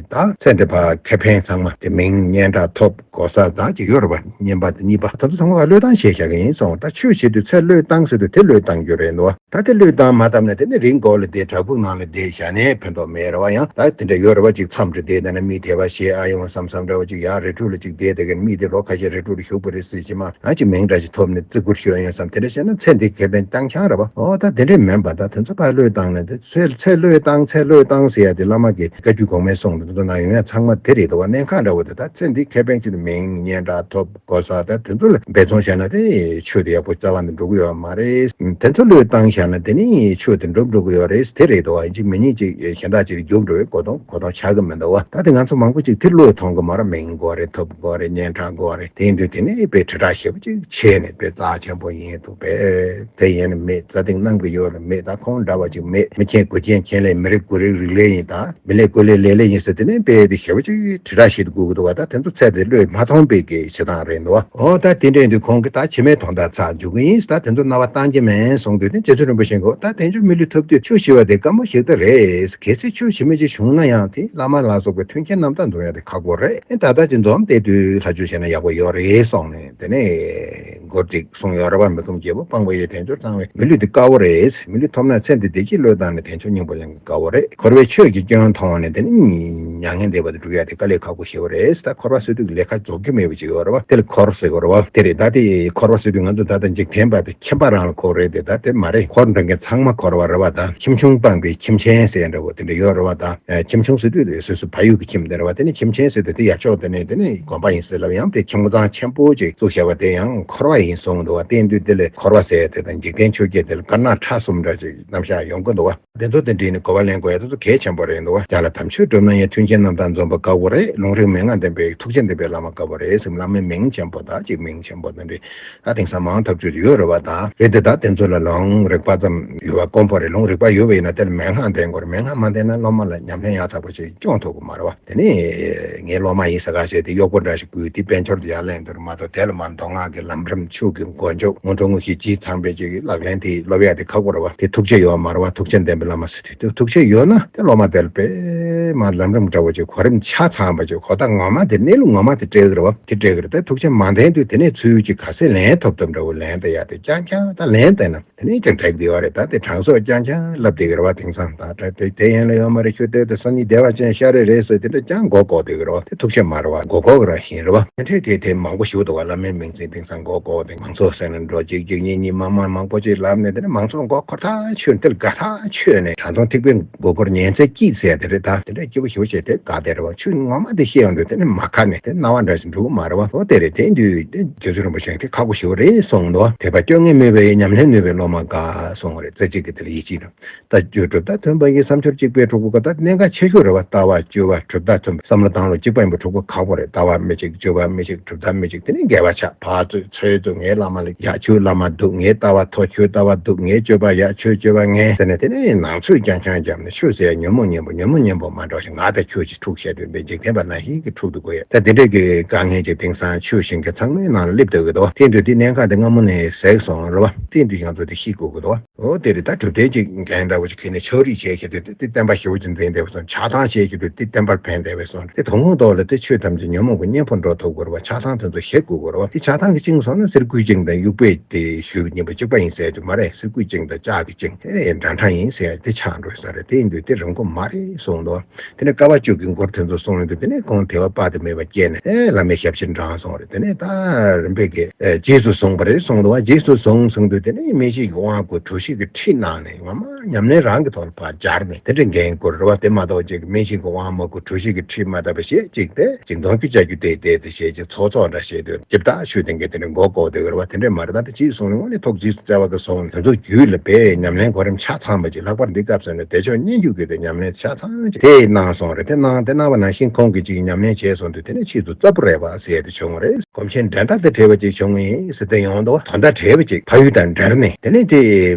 ད་ཚེ་འདི་ཕར་ཁེ་ཕན་ཚང་མ་དེ་མིང་སྙན་གྲགས་ཐོབ་གོ་ས་ད་ཅིག་ཡོད་རེད་བ། བསྙེན་པ་དེ་གཉིས་པ་ད་ཚོ་ཚང་མ་བློས་བཏང་བྱས་བཞག་གི་ཡིན་སོང་། ད་ཆོས་བྱེད་དུས་ཚེ་བློས་བཏང་ཟེར་དུས་དེ་བློས་བཏང་རྒྱུ་རེད་འདུག་བ། ད་དེ་བློས་བཏང་མ་བཏང་ན་དེ་ནི་རི་མགོ་ལ་བསྡད་བྲག་ཕུག་ནང་ལ་བསྡད་བཞག་ནས་ཕན་ཐོགས་མེད་རེད་བ། ཡང་ད་དེ་འདྲ་ཡོད་རེད་བ། ཅིག་མཚམས་རེ་བསྡད་ད་ནི་མི་དེ་བ་ཞེས་ཨ་ཡོང་བསམ་བསམ་འདྲ་བ་ཅིག་ཡ་རི་ཁྲོད་ལ་ཅིག་བསྡད་དེ་གི་མི་དེ་ལོ་ཁ་ཤས་རི་ཁྲོད་ལ་བཞུགས་པ་རེད་ཟེར་གྱི་མ་ཨ་ཅིག་མིང་འདྲ་ཞིག་ཐོབ་ནས་བརྩི་བཀུར་ཞུ་ཡ་ཡོང་བསམ་དེ་འདྲ་བྱས་ན་ཚེ་འདི་ཁེ་ཕན་བཏང་ཆང་རེད་བ། ཨོ་ད་དེ་འདྲས་མིན་པ་ད་དེ་ཚོ་ཕར་བློས་བཏང་ནས་དེ་ཚེ་ཚེ་བློས་བཏང་ཚེ་བློས་བཏང་ཟེར་ཡ་དེ་བླ་མ་གི་བཀའ་བརྒྱུད་གོང་མའི་གསུང་དེ་ཚོ་ནང་ཡོང་ཡ་ཚང་མ་དེ་རེད་འདུག་བ། གནད་འགག་འདྲ་བོ་དེ་ད་ཚེ་འདི་ཁེ་ཕན་ཆེད་དུ་མིང་སྙན་གྲགས་ཐོབ་གོ་ས་ད་དེ་ཚོ་ལ་འབད་བརྩོན་བྱས་ན་དེ་ཆོས་དེ་ཡག་པོ་རྩ་བ་ནས་འགྲོ་གི་ཡོད་མ་རེད། དེ་ཚོ་བློས་བཏང་བཞག་ན་དེ་ནི་ཆོས་དེ་འགྲུབ་འགྲོ་གི་ཡོད་རེད། དེ་རེད་དོ། ཡིན་གཅིག་མིན་གཉིས་གཅིག་གཞན་དག་ཅིག་རྒྱུག་འགྲོ་བའི་གོ་དོང་གོ་དོང་ཆགས་ཀྱི་མི་འདུག་བ། ད་དེ་ང་ཚོ་མང་པོ་ཅིག་དེ་བློས་ཐོངས་གི་མ་རེད། མིང་དགོས་རེད། ཐོབ་དགོས་རེད། སྙན་གྲགས་དགོས་རེད། དེ་ཡིན་དུས་དེ་ནི་དཔེ་དྲིལ་བསྒྲགས་ཞེ་པོ་ཅིག་བྱས་ནས་དཔེ་རྩ་ཆེན་པོ་ཡིན་འདུག་པས། དེ་ཡིན་ནི་མེད། རྩ་དེང་གནང་གི་ཡོད་ལ་མེད། ད་ཁོང་འདྲ་བ་ཅིག་མེད། མི་ཆེན་དགུ་ཆེན་ཆེན་ལས་མི་རིགས་དགུ་རིགས་རིགས་ལས་ཡིན། ད་མི་ལས་དགུ་ལས་ལས་ལས་ཡིན་ཟེར་དེ་ནི་དཔེ་དེ་ཞེ་པོ་ཅིག་དྲིལ་བསྒྲགས་བྱེད་དགོས་ཀྱི་འདུག་བ། ད་དེ་ཚོ་ཚད་དེ་བློས་མ་ཐོངས་པའི་གི་བྱེད་སྟངས་རེད་འདུག་བ། ཨོ་ད་དེ་འདྲ་ཡིན་དུས་ཁོང་གིས་ད་ཕྱི་མའི་དོན་དག་ཚགས་འཇུག་གི་ཡིན། ད་དེ་ཚོ་རྣ་བ་གཏང་རྒྱུ་མིན་གསུངས་དུས་དེ་རྗེ་བཙུན་རིན་པོ་ཆེ་གིས་ད་དལ་འབྱོར་མི་ལུས་ཐོབ་དུས་ཆོས་ཞུ་བ་དེ་དཀའ་མོ་ཞིག་ད་རེད། གལ་སྲིད་ཆོས་ཞུ་མི་ཅིག་བྱུང་ན་ཡང་དེ་བླ་མ་ལ་སོགས་པའི་མཐུན་རྐྱེན་རྣམ་དག་འཛོམས་ཡ་དེ་ཁག་པོ་རེད། ཨེ་ད་ལྟ་ཅིག་འཛོམས་བསྡད་དུས་ལྷ་ཆོས་བྱས་ན་ཡག་པོ་ཡོད་རེད་གསུངས་ནས་དེ་ནས་མགུར་ཅིག་གསུངས་ཡོད་རེད་བ། མི་ཁོམ་རྒྱལ་པོ་སྤངས་པ་ཡིས། དལ་འབྱོར་བཏང་བའི་མི་ལུས་འདི་དཀའ་བོ་རེད། མི་ལུས་ཐོབ་ན་ཚེ་འདི་བདེ་སྐྱིད་བློས་བཏང་ནས་དལ་འབྱོར་སྙིང་པོ་ལེན་དཀའ་བོ་རེད། འཁོར་བའི་ཆོས་ཀྱི་སྐྱོན་མཐོང་བ་ནས་དེ་ནི་མྱ་ངན་འདས་པ་དེ་སྒྲུབ་ཡ་དེ་དཀའ་ལས་ཁག་པོ་ཞེ་པོ་རེད། ད་འཁོར་བ་སེལ་དུས་ཀྱི་ལས་ཀ་རྫོགས་རྒྱུ་མེད་པ་ཅིག་ཡོད་རེད་བ། དེ་ལ་འཁོར་ཟེར་དགོས་རེད་བ། དེ་རེད། ད་དེ་འཁོར་བ་སེལ་དུས་ང་ཚོ་ད་ལྟ་འཇིག་རྟེན་པ་དེ་ཁྱིམ་པ་རང་ལ་འཁོར་རེད་དེ། ད་དེ་མ་རེད། འཁོར་འདྲ་མཁན་ཚང་མ་འཁོར་བ་རེད་བ། ད་ཁྱིམ་ཆུང་སྤངས་པའི་ཁྱིམ་ཆེན་ཟེར་འདྲ་བོ་དེ་འདྲ་ཡོད་རེད་བ། ད་ཁྱིམ་ཆུང་ཟེར་དུས་སོ་སོ་ཕ་ཡུལ་གྱི་ཁྱིམ་དེ་རེད་བ། དེ་ནི་ཁྱིམ་ཆེན་ཟེར་དུས་དེ་ཡར་ཕྱོགས་དེ་ནས་དེ་ནི་དགོན་པ་ཡིན་ཟེར་ལབ་ཡང་དེ་ཁྱིམ་ཚང་ཆེན་པོ་ཅིག་བཙུགས་བཞག་པ་དེ་ཡང་འཁོར་བ་ཡིན་གསུངས་འདུག་བ། དེ་ཡིན་དུས་དེ་ལས་འཁོར་བ་ཟེར་དེ་དང་འཇིག་རྟེན་ཆོས་བརྒྱད་དེ་ལ་དཀར་ནག་ཁྲ་གསུམ་འདྲ་ཅིག་རྣམ་གཞག་ཡོང་གི་འདུག་བ། དེ་ཚོ་དེ་འདྲ་ནི་གོ་བ་ལེན་དགོས་ཡ་དེ་ཚོ་གལ་ཆེན་པོ་རེད་འདུག་བ། བརྒྱ་ལ་དམ་ཆོས་སྒྲུབ་ན་ཡང་མཐུན་རྐྱེན་རྣམ་དག་འཛོམས་པ་དཀའ་བོ་རེད། ལུང་རིགས་མན་ངག་ལྡན་པའི་ཐུགས་རྗེ་ལྡན་པའི་བླ་མ་དཀའ་བོ་རེད་ཟེར། བླ་མའི་མིང་ཆེན་པོ་དང་ཅིག་མིང་ཆེན་པོ་དེ་འདྲ་ད་དེང་སང་མང་ཐག་ཆོད་དུ་ཡོད་རེད་བ། དང་རེད་དེ། ད་དེ་ཚོ་ལ་ལུང་རིགས་པ་ཙམ་ཡོད་པ་དཀོན་པོ་རེད། ལུང་རིགས་པ་ཡོད་པ་ཡིན་ན་དེ་ལ་མན་ངག་ལྡན་དགོས་རེད། མན་ངག་མ་ལྡན་ན་སློབ་མ་ལ་ཉམས་ལེན་ཡག་ཚགས་པོ་ཞིག་སྐྱོང་ཐུབ་ཀྱི་མ་རེད་བ། དེ་ནས་ངའི་སློབ་མ་ཡིན་ཟེར་ག་བྱས་ཏེ་གཡོག་པོ་འདྲ་ཞིག་བསྐུར་ཏེ་དཔལ་འབྱོར་དུ་ཡར་ལེན་འདོད་མ་གཏོགས་དེ་ལ་མ་མདོ་སྔགས་ཀྱི་ལམ་རིམ་ཆོས་ཀྱི་མགོ་མཇུག་སྔོན་འགྲོ་དངོས་གཞི་རྗེས་ཚང་པའི་ཅིག་ལག་ལེན་དེ་སློབ་ཡ་དེ་ཁག་པོ་རེད་བ། དེ་ཐུགས་རྗེ་ཡོད་མ་རེད་བ། ཐུགས་རྗེ་ལྡན་པའི་བླ་མ་ཟེར་དུས་དེ་ཐུགས་རྗེ་ཡོད་ན་དེ་སློབ་མ་དེ་ལ་དཔེ་མ་ལམ་རིམ་འདྲ་བོ་ཅིག་གོ་རིམ་ཆ་ཚང་བ་ཅིག་གོ་བརྡ་ངོ་མ་དེ་གནས་ལུགས་ངོ་མ་དེ་སྤྲད་ཀྱི་རེད་བ། དེ་སྤྲད་ཀྱི་རེད། དེ་ཐུགས་རྗེ་མ་ལྡན་དུས་དེ་ནས་ཚུལ་ཅིག་ག་ཚད་ལེན་ཐུབ་ཐུབ་འདྲ་བོ་ལེན་ད་ཡ་དེ་རྐྱང་རྐྱང་ད་ལེན་བསྡད་ན། དེ་ནས་ཀྱང་འགྲིག་བསྡད་ཡོད་རེད། ད་དེ་གྲངས་སོགས་རྐྱང་རྐྱང་ལབ་བསྡད་ཀྱི་རེད་བ། དེང་སང་ད་ད་དེ་དེ་ཡན་ལ་ཡོད་མ་རེད། ཆོས་དེ་དེ་སང་ཉིན་བདེ་བ་ཅན་ཤ་རེ་རེད་ཟེར་དེ་འདྲ་རྐྱང་མགོ་འགོག་བསྡད་ཀྱི་རེད་བ། དེ་ཐུགས་རྗེ་མ་རེད་བ། མགོ་འགོག་གི་རང་བཞིན་རེད་བ། དེ་འདྲས་དེ་དེ་མང་པོ་ཞིག་འདུག་བ། བླ་མའི་མིང་ཚིག་དེང་སང་མགོ་འགོག་དེ་མང་ཚོགས་ཟེར་ན་འགྲོ་གཅིག་གཅིག་གཉིས་གཉིས་མང་མང་མང་པོ་ཅིག་ལབ་ནས་དེ་ནས་མང་ཚོགས་མགོ་འཁོར་ཐག་ཆོད་ནས་དྲང་སྲོང་ཐིགས་པའི་མགོ་སྐོར་ཉན་ཚད་སྐྱིད་ཟེར་དེ་རེད། ད་དེ་འདྲས་སྐྱིད་པོ་ཞིག་བྱས་དེ་དགའ་བསྡད་རེད་བ། ཆོས་ངོ་མ་དེ་ཤེས་ཡོང་དུས་དེ་ནས་མ་ཁ་ནས་དེ་སྣང་བ་འདྲ་ཞིག་འགྲོ་གི་མ་རེད་བ། འོ་དེ་རེད། དེ་དུས་དེ་རྗེ་བཙུན་རིན་པོ་ཆེ་དེ་ཁག་པོ་ཞིག་རེད་གསུངས་འདུག་དད་པ་སྐྱོ་ངལ་མེད་པའི་ཉམས་ལེན་ནུས་པའི་སློབ་མ་དགའ་གསུངས་རེད། རྩེ་གཅིག་གི་དེ་ལ་ཡིད་ཆེས་དང་། ལྟ་སྤྱོད་གྲུབ་མཐའ་མཐུན་པ་ཡིས། བསམ་སྦྱོར་གཅིག་པའི་གྲོགས་པོ་དགའ། ད་གནད་འགག་ཆེ་ཤོས་རེད་བ། ལྟ་བ་སྤྱོད་པ་གྲུབ་མཐའ་མཐུན་པ། བསམ་བློ་བཏང་ལུགས་གཅིག་པ་ཡིན་པའི་གྲོགས་པོ་ཁག་པོ་རེད། ལྟ་བ་མི་གཅིག་སྤྱོད་པ་མི་གཅིག་གྲུབ་མཐའ་མི་གཅིག་དེ་ནས་འགལ་བ་ཆགས། ཕར་ཚུར་ཚུར་ཚུར་ངའི་བླ་མ་ལ་ཡག་ཁྱོད་བླ་མ་སྡུག་ངའི་ལྟ་བ་མཐོ་ཁྱོད་ལྟ་བ་སྡུག་ངའི་སྤྱོད་པ་ཡག་ཁྱོད་སྤྱོད་པ་ངན་ཟེར་ནས་དེ་ནས་ནང་ཚོས་རྐྱང་རྐྱང་བརྒྱབ་ནས་ཆོས་ཟེར་ཡ་ཉོན་མོངས་གཉེན་པོ་ཉོན་མོངས་གཉེན་པོ་མ་འགྲོ་ཞིང་ང་དང་ཁྱོད་ཀྱི་འཁྲུག་བཤད་དུས་འདི་འཇིག་རྟེན་པ་ནང་བཞིན་གྱི་འཁྲུག་ཏུ་དགོས་ཡ། ད་དེ་འདྲས་ཀྱི་དཀའ་ངལ་ཅིག་དེང་སང་ཆོས་ཤེས་མཁན་ཚང་མའི་ནང་ལ་སླེབས་བསྡད་ཀྱི་འདུག་དེ་དུས་དེ་གནད་འགག་དེ་སྔ་མོ་ནས་ཟད་སོང་རེད་བ། དེ་དུས་ང་ཚོ་དེ་ཤེས་དགོས་ཀྱི་འདུག་བ། འོ་དེ་རེད། ད་གྲུབ་རྟེན་གཅིག་འགན་འདྲ་བོ་ཞིག་ཁྱེར་ནས་ཕྱག་བྲིས་བྱས་ཞེས་དུས་དེ་བསྟན་པ་ཞེ་པོ་ཅིག་འཛིན་བསྡད་པ་སོང་། ཆགས་སྡང་བྱས་ཞེས་དུས་དེ་བསྟན་པར་ཕན་བསྡད་པ་སོང་། དེ་དོན་ངོ་ཐོག་ལ་དེ་ཆོས་ཐམས་ཅད་ཉོན་མོངས་ཀྱི་གཉེན་པོ་འགྲོ་ཐུབ་དགོས་རེད་བ། ཆགས་སྡང་དེ་ཚོ་ཞེད་དགོས་ཀྱི་རེད་བ། དེ་ཆགས་སྡང་གིས་བཅིངས་སོང་ན་གསེར་སྐུད་བཅིངས་དང་དབྱུག་པས་དེ་གཞུས་པ་གཉིས་པོ་གཅིག་པ་ཡིན་ཟེར་ཡ་དེ་མ་རེད། གསེར་སྐུད་བཅིངས་དང་ལྕགས་ཀྱིས་བཅིངས་དེ་འདྲ་འདྲ་ཡིན་ཟེར་ཡ་དེ་ཆགས་འགྲོ་ས་རེད། དེ་ཡིན་དུས་དེ་རིན་པོ་མ་རེད་གསུངས་འདུག་དེ་ནས་དཀའ་བ་བཅུ་གི་མགུར་དེ་ཚོ་གསུངས་ཡོང་དུས་དེ་ནས་ཁོང་དད་པ་དཔག་ཏུ་མེད་པ་སྐྱེས་ནས་ཨེ་བླ་མའི་ཞབས་ཕྱིར་འབྲངས་སོང་རེད། དེ་ནས་ད་རིམ་པས་ཀྱི་ཨེ་རྗེས་སུ་བཟུང་བ་རེད་གསུངས་འདུག་བ། རྗེས་སུ་བཟུང་གསུངས་དུས་དེ་ནས་སྨན་ཤིང་གི་དབང་བསྐུར་གྲོ་ཞིབ་ཀྱི་ཁྲིད་གནང་ནས་ངོ་མ་ཉམས་ལེན་རང་གི་ཐོག་ལ་ཕར་སྦྱར་ནས་དེ་འདྲ་འགན་བསྐུར་རེད་བ། དེ་མ་གཏོགས་ཅིག་སྨན་ཤིང་གི་དབང་མ་བསྐུར་གྲོ་ཞིབ་ཀྱི་ཁྲིད་མ་བཏབ་པ་ཞེས་ཅིག་དེ་ཅིག་གདོང་ཁྱུ་བཅའ་རྒྱུ་ དེ་དེ་དེ་བྱས་ཀྱི་ཚོགས་ཚོགས་འདྲ་བྱས་དུས་ཅིབ་ཏག་ཤོད་དེ་འགའི་དེ་འདྲ་མགོ་བསྐོར་དེ་གི་རེད་བ། དེ་འདྲ་མ་རེད། ད་དེ་ཅིས་སོང་ནས་དངོས་གནས་ཐུགས་རྗེ་བརྩེ་བ་གི་སོང་དེ་ཚོ་རྒྱུད་ལ་དཔེ་ཉམས་ལེན་གོ་རིམ་ཆ་ཚང་པ་ཅིག་ལྷག་པར་འདི་སྐབས་སུ་ནས་བདེ་མཆོག་སྙན་བརྒྱུད་ཀྱི་དེ་ཉམས་ལེན་ཆ་ཚང་ཅིག་དེ་གནང་སོང་རེད། དེ་གནང་དེ་གནང་བ་ནང་བཞིན་ཁོང་གིས་ཅིག་ཉམས་ལེན་བྱས་སོང་དུས་དེ་ནས་ཕྱིས་སུ་རྩ་བུ་རས་པ་ཟེར་ཡ་དེ་བྱུང་བ་རེད། སྒོམ་ཆེན་འགྲན་ཟླ་དེ་བྲལ་བ་ཅིག་བྱུང་ངེས་ཟེར་དེ་ཡོང་འདུག་དོན་དག་བྲལ་བ་ཅིག་ཕ་ཡུལ་དང་འབྲལ་ནས་དེ་ནས་དེ་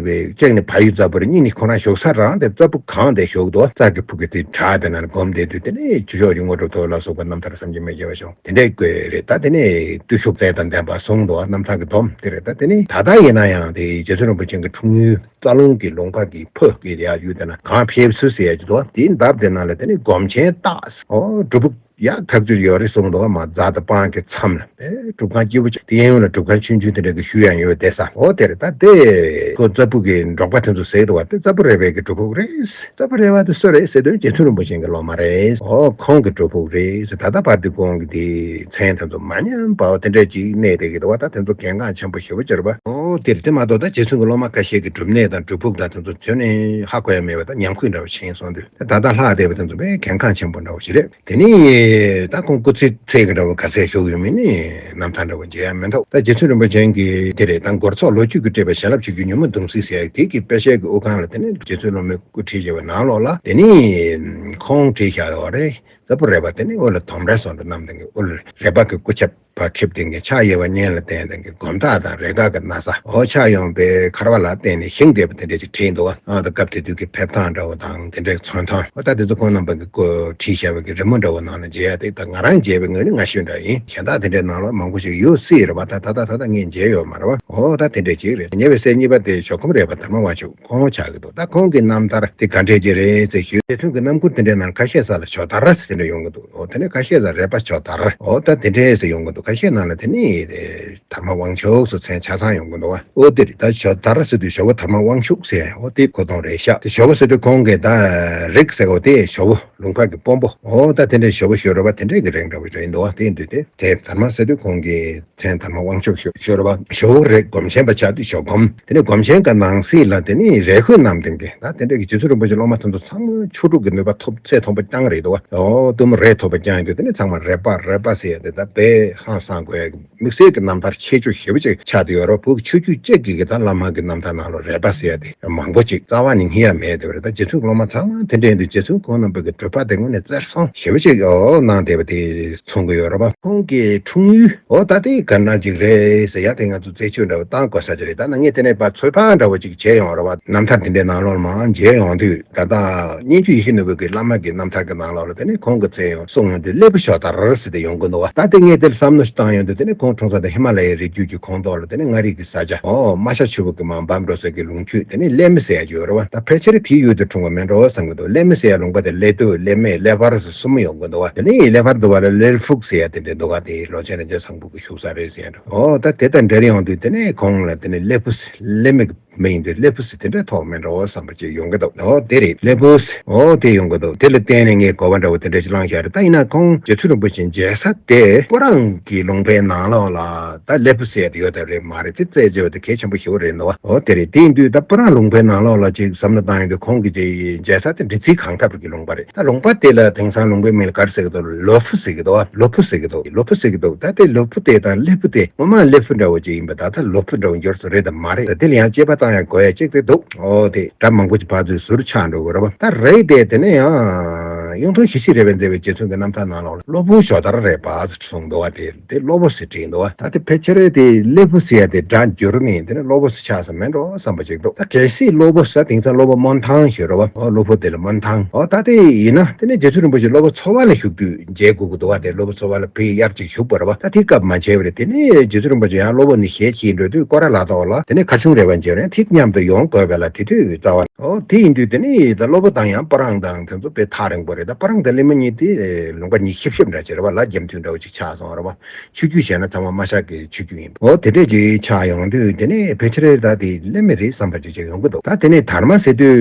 གཅིག་ནས་ཕ་ཡུལ་རྩ་བུ་རེད། གཉིས་ནས་ཁོ་རང་བཞུགས་ས་རང་དེ་རྩ་བུ་གང་དེ་བཞུགས་འདུག་རྩ་གི་ཕུག་གི་དེ་བྲག་དེ་ན་སྒོམ་བསྡད་དུས་དེ་ནས་ཆུ་ཤོག་གི་དངོས་གྲུབ་ཐོབ་ལ་སོགས་པ་རྣམ་ཐར་བསམ་གྱིས་མི་ཁྱབ་པ་བྱུང་། དེ་འདྲའི་སྐོར་རེད། ད་དེ་ནས་བརྟུལ་ཞུགས་རྩལ་དང་ལྡན་པ་གསུངས་འདུག་རྣམ་ཐར་གྱི་སྡོམ་དེ་རེད། ད་དེ་ནས་ད་ལྟ་ཡིན་ན་ཡང་དེ་རྗེ་བཙུན་རིན་པོ་ཆེ་གི་འཁྲུངས་ཡུལ་རྩ་ལུང་གི་ལུང་པ་གི་ཕུ་གི་ཡ་ཡུལ་དེ་ན་གངས་ཕེབས་བསུ་ཟེར་ཡ་ཅིག་འདུག་དེའི་འདབས་དེ་ན་ལ་དེ་ནས་སྒོམ་ཆེན་སྟག་ཨོ་སྒྲུབ་ཕུག་ཡག་ཐག་ཆོད་ཡོད་རེད་གསུངས་འདུག་མ་རྫ་དང་སྤང་གི་མཚམས་ལ་ཨེ་སྒྲུབ་ཁང་སྐྱིད་པོ་ཅིག་དེ་གཡས་གཡོན་ལ་སྒྲུབ་ཁང་ཆུང་ཆུང་དེ་འདྲ་གི་ཤུལ་ཡང་ཡོད་བསྡད་ས་འོ་དེ་རེད། ད་དེ་ཁོ་རྩ་ཕུག་གི་འབྲོག་པ་དེ་ཚོ་ཟེར་འདུག་བ། དེ་རྩ་བུ་རས་པའི་གི་སྒྲུབ་ཕུག་རེད། རྩ་བུ་རས་པ་དེ་སུ་རེད་ཟེར་དུས་རྗེ་བཙུན་རིན་པོ་ཆེ་གི་སློབ་མ་རེད། ཨོ་ཁོང་གི་སྒྲུབ་ཕུག་རེད་ཟེར། ད་ལྟ་བར་དུ་ཁོང་གི་དེ་མཚན་དེ་ཚོ་མ་ཉམས་པའོ་དེ་འདྲ་ཅིག་གནས་བསྡད་ཀྱི་འདུག་བ། ད་དེ་ཚོ་གལ་འགངས་ཆེན་པོ་ཞེ་པོ་ཅིག་རེད་པ། ཨོ་དེ་རེད། དེ་མ་གཏོགས་ད་རྗེ་བཙུན་གི་སློབ་མ་ཁ་ཤས་ཀྱི་སྒྲུབ་གནས་དང་སྒྲུབ་ཕུག་དང་དེ་ཚོ་ཁྱོན་ནས་ཧ་གོ་ཡ་མེད་པ་ད་ཉམས་རྒུད་འདྲ་བོ་ཕྱིན་སོང་དུས་ད་ད་ལྟ་ལྷག་བསྡད་པ་དེ་ཚོ་དཔེ་གལ་འགངས་ཆེན་པོ་འདྲ་བོ་ཞིག་རེད། དེ་ནས་ད་ཁོང་སྐུ་ཚེ་ཚད་ཀྱི་འདྲ་བོ་ག་ཚད་བཞུགས་ཡོད་མེད་ནི་རྣམ་ཐར་འདྲ་བོ་མཇལ་ཡ་མི་འདུག་ད་རྗེ་བཙུན་རིན་པོ་ཆེ་གི་དེ་རེད། ད་འགོ་ཚོགས་ལོ་རྒྱུས་ཀྱི་སྤྲས་པའི་བྱིན་རླབས་ཆུ་རྒྱུན་ཉོན་མོངས་གདུང་སེལ་ཟེར་ཡ་དེ་གི་དཔེ་ཆའི་གི་དབུ་ཁང་ལ་དེ་ནས་རྗེ་བཙུན་སློབ་མའི་སྐུ་བྲིས་བཞག་པའི་ནང་ལོགས་ལ་དེ་ནས་ཁོང་བྲིས་བཞག་ཡོད་རེད། རྩ་བུ་རས་པ་དེ་ནས་དབུ་ལ་དོམ་རས་སོགས་འདྲ་བསྣམས་དེ་གི་དབུ་ལ་རས་པ་གི་སྐུ་ཆབ་ཕར་ཁེབས་དེ་གི་ཕྱག་གཡས་པ་སྙན་ལ་བསྟན་དེ་གི་སྒོམ་ཐག་དང་རེ་འགའ་གི་ན་བཟའ་འོ་ཕྱག་གཡོན་པའི་འཁར་བ་ལ་བརྟེན་ནས་བཞེངས་བསྡད་པ་དེ་འདྲ་ཅིག་བྲིས་འདུག་ཨ་ད་སྐབས་དེ་དུས་ཀྱི་ཕེབས་སྟངས་འདྲ་བོ་དང་དེ་འདྲའི་མཚོན་ཐང་འོ་ད་དེ་ཚོ་ཁོང་རྣམ་པ་གི་སྐུ་བྲིས་བཞག་པའི་གི་རི་མོ་འདྲ་བོ་ནང་ལ་མཇལ་ཡ་དེ་ད་ང་རང་མཇལ་བའི་ངོས་ནས་སྔ་ཤོས་འདྲ་ཡིན། གཞན་དག་དེ་འདྲའི་ནང་ལ་མང་པོ་ཞིག་ཡོད་སྲིད་རེད་པ། ད་ད་ད་ད་ད་ངས་མཇལ་ཡོད་མ་རེད་པ། འོ་ད་དེ་འདྲ་ཅིག་རེད། ཉེ་བའི་སྲས་གཉིས་པ་དེ་ཞོགས་ཁམས་རས་པ་དར་མ་དབང་ཕྱུག་ཁོང་ཆགས་ཀྱི་འདུག་ད་ཁོང་གི་རྣམ་ཐར་དེ་ག་འདྲས་ཅིག་རེད་ཟེར་ཞུས། རྗེ་བཙུན་གྱི་རྣམ་མགུར་དེ་འདྲའི་ནང་ཁ་ཤས་ས་ལ་ཞོ་དར་ཟེར་འདྲ་ཡོང་གི་འདུག་འོ་དེ་ནས་ཁ་ཤས་ས་རས་པ་ཞོ་དར་འོ་ད་དེ་འདྲས་ཟེར་ཡོང་གི་འདུག་ཁ་ཤས་ནང་ལ་དེ་ནི་དར་མ་དབང་ཕྱུག་སོགས་མཚན་ཆ་ཚང་ཡོང་གི་འདུག་བ། འོ་དེ་རེད། ད་ཞོ་དར་ཟེར་དུས་ཞོ་བོ་དར་མ་དབང་ཕྱུག་ཟེར་འོ་དེ་གོ་དོན་རེད་ཤག་དེ་ཞོ་བོ་ཟེར་དུས་ཁོང་གིས་ད་རིགས་ཟེར་འོ་དེ་ཞོ་བོ་ལུང་པ་གི་དཔོན་པོ་འོ་ད་དེ་འདྲས་ཞོ་བོ་ཞོ་རོ་བ་དེ་འདྲས་ཀྱི་རིགས་འདྲ་བོ་རེད་འདུག་བ། དེ་ཡིན་དུས་དེ་དེ་དར་མ་ཟེར་དུས་ཁོང་གི་མཚན་དར་མ་དབང་ཕྱུག་ཞོ་ཞོ་རོ་བ་ཞོ་བོ་རེད། སྒོམ་ཆེན་པ་ཆགས་དུས་ཞོ་སྒོམ། དེ་ནས་སྒོམ་ཆེན་གྱི་ནང་གསེས་ལ་དེ་ནས་རས་ཁོས་བསྣམས་ཏེ་འགྲེ་ད་དེ་འདྲ་གི་རྗེ་བཙུན་རིན་པོ་ཆེ་སློབ་མ་དེ་ཚོ་ཚང་མ་ཆོས་དྲུག་གི་ནུས་པ་ཐོབ་ཚད་མཐོན་པོ་བསྐྱངས་རེད་འདུག་བ། ཨོ་དུ་མ་རས་ཐོབ་པ་བསྐྱངས་ཡོད་དུས་དེ་ནས་ཚང་མ་རས་པ་རས་པ་ཟེར་ཡ་དེ་ད་དཔེ་ཧང་སང་དགོས་ཡ་གི་དམིགས་བསལ་གྱི་རྣམ་ཐར་ཆེ་ཆུང་ཞེ་པོ་ཅིག་ཆགས་བསྡད་ཡོད་རེད། བོད་ཀྱི་ཆོས་བརྒྱུད་གཅིག་གི་གི་ད་བླ་མ་གི་རྣམ་ཐར་ནང་ལ་རས་པ་ཟེར་ཡ་དེ་མང་པོ་ཅིག་རྩ་བ་ནས་རྙེད་ཡ་མེད་དེ་བ་རེད། ད་རྗེ་བཙུན་གྱི་སློབ་མ་ཚང་མ་དེ་འདྲ་ཡིན་དུས་རྗེ་བཙུན་ཁོང་རྣམ་པ་གི་གྲུབ་པ་དེ་དངོས་གནས་རྩེར་སོང་ཞེ་པོ་ཅིག་ཨོ་གནང་བསྡད་པ་དེ་མཚོན་གྱི་ཡོད་རེད་པ། ཁོང་གི་འཁྲུངས་ཡུལ་ཨོ་ད་དེ་ག་འདྲ་ཅིག་རེད་ཟེར་ཡ་དེ་ང་ཚོ་རྩད་གཅོད་འདྲ་བོ་བཏང་དགོས་ས་ཅིག་རེད། ད་ནང་ངས་དེ་ནས་ཕར་ཚོད་དཔག་འདྲ་བོ་ཅིག་བྱས་ཡོང་རེད་བ། རྣམ་ཐར་དེ་འདྲའི་ནང་ལོགས་མར་མཇལ་ཡོང་དུས་ད་ལྟ་སྙན་བརྒྱུད་ཡིད་བཞིན་ནོར་བུ་གི་བླ་མ་གི་རྣམ་ཐར་གི་ནང་ལོགས་ལ་དེ་ནས་ཁོང་གི་མཚན་ཡང་གསུངས་ཡོང་དུས་སླེ་བུ་ཞོ་དར་ཟེར་ཏེ་ཡོང་གི་འདུག་བ། ད་དེ་ངས་དེར་བསམ་བློ་ཞིག་བཏང་ཡོང་དུས་དེ་ནས་ཁོང་འཁྲུངས་ས་དེ་ཧི་མ་ལ་ཡའི་རི་རྒྱུད་ཀྱི་ཁོངས་གཏོགས་ལ་དེ་ནས་མངའ་རིས་ཀྱི་ས་ཆ་ཨོ་རྨ་བྱ་ཆུ་བོ་གི་མར་འབབ་འགྲོ་ས་གི་ལུང་ཁྱུད་དེ་ནས་སླེ་མི་ཟེར་ཡ་ཅིག་ཡོད་རེད་བ། ད་ཕལ་ཆེར་དེའི་ཡུལ་དུ་འཁྲུངས་པ་མིན་འགྲོ་བསམ་གི་འདུག་སླེ་མི་ཟེར་ཡ་ལུང་པ་དེ་སླེ་སྟོད་སླེ་སྨད་སླེ་ཕར་ཟེར་གསུམ་ཡོང་གི་འདུག་བ། དེ་ནས་སླེ་ཕར་དུ་བ་ལ་སླེ་ཕུག་ཟེར་ཡ་དེ་འདྲ་འདུག་ག་དེ་ལོ་ཆེན་རིན་ཆེན་བཟང་པོ་གི་བཞུགས་ས་རེད་ཟེར་ཡ་འདྲ། ཨོ་ད་དེ་དང་འབྲེལ་ཡོང་དུས་དེ་ནས་ཁོང་ལ་དེ་ནས་སླེ་ཕུ་སླེ་མི་མི་ཡིན་དུས་སླེ་ཕུ་ཟེར་དེ་འདྲ་ཐོགས་མེད་འགྲོ་བསམ་པ་ཅིག་ཡོང་གི་འདུག་ཨོ་དེ་རེད། སླེ་ཕུ་ཨོ་དེ་ཡོང་གི་འདུག་དེ་ལ་བརྟེན་ནས་ངས་གོ་བ་འདྲ་བོ་དེ་འདྲ་ཞིག་བླངས་བཞག་རེད། ད་ཡིན་ན་ཁོང་རྗེ་བཙུན་རིན་པོ་ཆེ་མཇལ་ས་དེ་སྤུ་རངས་ཀྱི་ལུང་པའི་ནང་ལོགས་ལ་ད་སླེ་ཕུ་ཟེར་ཡ་དེ་ཡོད་དེ་རེད་མ་རེད། དེ་རྩད་བཅད་པ་དེ་གལ་ཆེན་པོ་ཞེ་པོ་རེད་འདུག་བ། ཨོ་དེ་རེད། དེ་ཡིན་དུས་ད་སྤུ་རངས་ལུང་པའི་ནང་ལོགས་ལ་ཅིག་བསམ་བློ་བཏང་ཡོང་དུས་ཁོང་གི་ཅིག་མཇལ་ས་དེ་འབྲི་ཚིག་གང་ཐབས་ཀྱི་ལུང་པ་རེད། ད་ལུང་པ་དེ་ལ་དེང་སང་ལུང་པའི་མིང་ལ་ག་རེ་ཟེར་གི་འདུག་ལོ་ཕུ་ཟེར་གི་འདུག་བ། ལོ་ཕུ་ཟེར་གི་འདུག་ལོ་ཕུ་ཟེར་གི་འདུག་ད་དེ་ལོ་ཕུ་དེ་དང་སླེ་ཕུ་དེ་ངོ་མ་སླེ་ཕུ་འདྲ་བོ་ཅིག་ཡིན་པ་ད་ད་ལོ་ཕུ་འདྲ་བོ་འགྱུར་སོང་རེད་དམ་མ་རེད། ད་དེ་ལ་ཡང་དཔྱད་པ་བཏང་ཡ་དགོས་ཡ་གཅིག་དེ་འདུག་ཨོ་དེ་སྒྲ་མང་པོ་ཅིག་ཕར་ཚུར་ཟུར་ཆགས་འགྲོ་གི་རེད་བ། ད་རེད་དེ་དེ་ནས་ཡང་གཡུང་དྲུང་ཞི་བྱེད་རས་པས་མཛད་པའི་རྗེ་བཙུན་གྱི་རྣམ་ཐར་ནང་ལོགས་ལ་སློ་ཕུ་ཞོ་དར་རས་པ་ཟེར་གསུངས་འདུག་བ། དེ་དེ་སློ་ཕུ་ཟེར་བྲིས་འདུག་བ། ད་དེ་ཕལ་ཆེར་དེ་སླེ་ཕུ་ཟེར་ཡ་དེ་སྒྲ་འགྱུར་ནས་དེ་ནས་སློ་ཕུ་ཟེར་ཆགས་ས་མེད་འགྲོ་བསམ་པ་ཅིག་འདུག་ད་གལ་སྲིད་སློ་ཕུ་ཟེར་དེང་སང་སློ་ཕུ་སྨོན་ཐང་ཞེས་རེད་བ། ཨོ་སློ་ཕུ་དེ་ལ་སྨོན་ཐང་། ཨོ་ད་དེ་ཡིན་ན་དེ་ནས་རྗེ་བཙུན་རིན་པོ་ཆེ་སློབ་དཔོན་འཚོ་བ་ལ་བཞུགས་དུས་མཇལ་དགོས་ཀྱི་འདུག་བ། དེ་སློབ་དཔོན་འཚོ་བ་ལ་བོད་དབྱར་གཅིག་བཞུགས་པ་རེད་བ། ད་དེ་སྐབས་མ་མཇལ་བ་རེད། དེ་ནས་རྗེ་བཙུན་རིན་པོ་ཆེ་ཡང་སློབ་དཔོན་ནས་ཞལ་གྱིས་འགྲོ་དུས་སྐོར་ར་ལ་ཐོག་ལ་དེ་ནས་མཁར་ཆུང་རས་པ་མཇལ་བ་ཡང་དེ་མཉམ་དུ་ཡོང་དགོས་པས་ལ། དེ་དུས་རྩ་བ་ཨོ་དེ་ཡིན་དུས་དེ་ནས་ད་སློབ་དཔོན་དང་ཡང་སྤུ་རངས་དང་དེ་ཚོ་དཔེ་ཐག་རིང་པོ་རེད། ད་སྤུ་རངས་དང་སླེ་མི་གཉིས་དེ་ལུང་པ་གཉིས་ཤིབ་ཤིབ་འདྲ་ཅིག་རེད་བ། ལ་རྒྱབ་མཐུད་འདྲ་བོ་ཅིག་ཆགས་སོང་བ་རེད་བ། ཆོས་བརྒྱུད་བཤད་ན་ཚང་མ་རྨ་བྱ་གི་ཆོས་བརྒྱུད་ཡིན་པ། འོ་དེ་འདྲས་ཀྱི་ཆགས་ཡོང་དུས་དེ་ནས་ཕལ་ཆེར་ད་དེ་སླེ་མི་རེད་བསམ་པ་ཅིག་ཅིག་ཡོང་གི་འདུག་ད་དེ་ནས་དར་མ་ཟེར་དུས་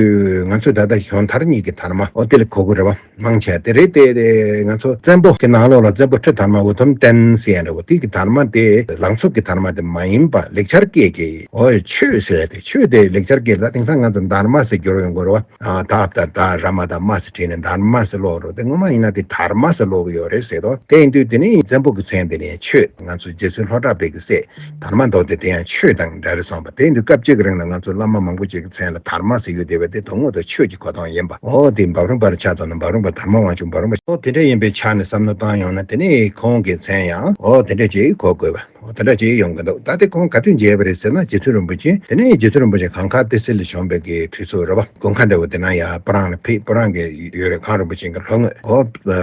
ང་ཚོས་ད་ལྟ་ཞོ་དར་གཉིས་ཀྱི་དར་མ་འོ་དེ་ལ་གོ་གི་རེད་བ། མང་ཆེ་དེ་རེད་དེ། དེ་ང་ཚོ་བཙན་པོ་གི་ནང་ལོགས་ལ་བཙན་པོ་ཁྲི་དར་མ་འུ་དུམ་བསྟན་ཟེར་ཡ་འདྲ་བོ་དེ་གི་དར་མ་དེ་ལང་ཚོ་གི་དར་མ་དེ་མ་ཡིན་པ་ལེགས་སྦྱར་སྐད་ཀྱི་འོ་ཆོས་ཟེར་ཡ་དེ། ཆོས་དེ་ལེགས་སྦྱར་སྐད་ལ་དེང་སང་ང་ཚོ་དར་མ་ ཟེར་བསྒྱུར་ཡོང་དགོས་རེད་བ། ཨ། ད་ད་ད་ར་མ་ད་མ་ཟེར་བྲིས་ནས་དྷརྨ་ཟེར་ཀློག་རོགས། དེ་སྔོན་མ་ཡིན་ན་དེ་དྷརྨ་ཟེར་ཀློག་གི་ཡོད་རེད་ཟེར་དོ། དེ་ཡིན་དུས་དེ་ནི་བཙན་པོ་གི་མཚན་དེ་ནི་ཆོས། ང་ཚོ་རྗེ་བཙུན་ལྷོ་བྲག་པའི་གི་སྲས་དྷརྨ་མདོ་སྡེ་དེ་ཡང་ཆོས་དང་འབྲེལ་སོང་བ། དེ་ཡིན་དུས་སྐབས་གཅིག་གི་རིང་ལ་ང་ཚོ་བླ་མ་མང་པོ་ཅིག་གི་མཚན་ལ་དྷརྨ་ཟེར་ཡོད་བསྡད་པ་དེ་དོན་དངོས་དང་ཆོས་ཀྱི་གོ་དོན་ཡིན་པ། ཨོ་དེ་འབའ་རོམ་པར་ཆ་མཚོན་ན་འབའ་རོམ་པ་དྷརྨ་དབང་ཕྱུག་འབའ་རོམ་པ། ཨོ་དེ་འདྲ་ཡིན་པའི་ཆ་ནས་བསམ་བློ་བཏང་ཡོང་ན་དེ་ནི་ཁོང་གི་མཚན་ཡང་ཨོ་དེ་འདྲ་ཅིག་གོ་དགོས་པ། འོ་དེ་འདྲ་ཅིག་ཡོང་གི་འདུག། ད་དེ་ཁོང་ག་དུས་མཇལ་བ་རེད་ཟེར་ན། རྗེ་བཙུན་རིན་པོ་ཆེ་དེ་ནས་རྗེ་བཙུན་རིན་པོ་ཆེ་གངས་དཀར་ཏི་སེ་ལ་བྱོན་པའི་གི་དུས་ཚོད་རེད་བ། དགུན་ཁ་འདྲ་བོ་དེ་ན་ཡ་སྤ་རང་ལ་ཕེབས། སྤ་རང་གི་ཡུལ་རེད། གངས་རིན་པོ་ཆེ་གི་ལྷོ་ངོས། འོ་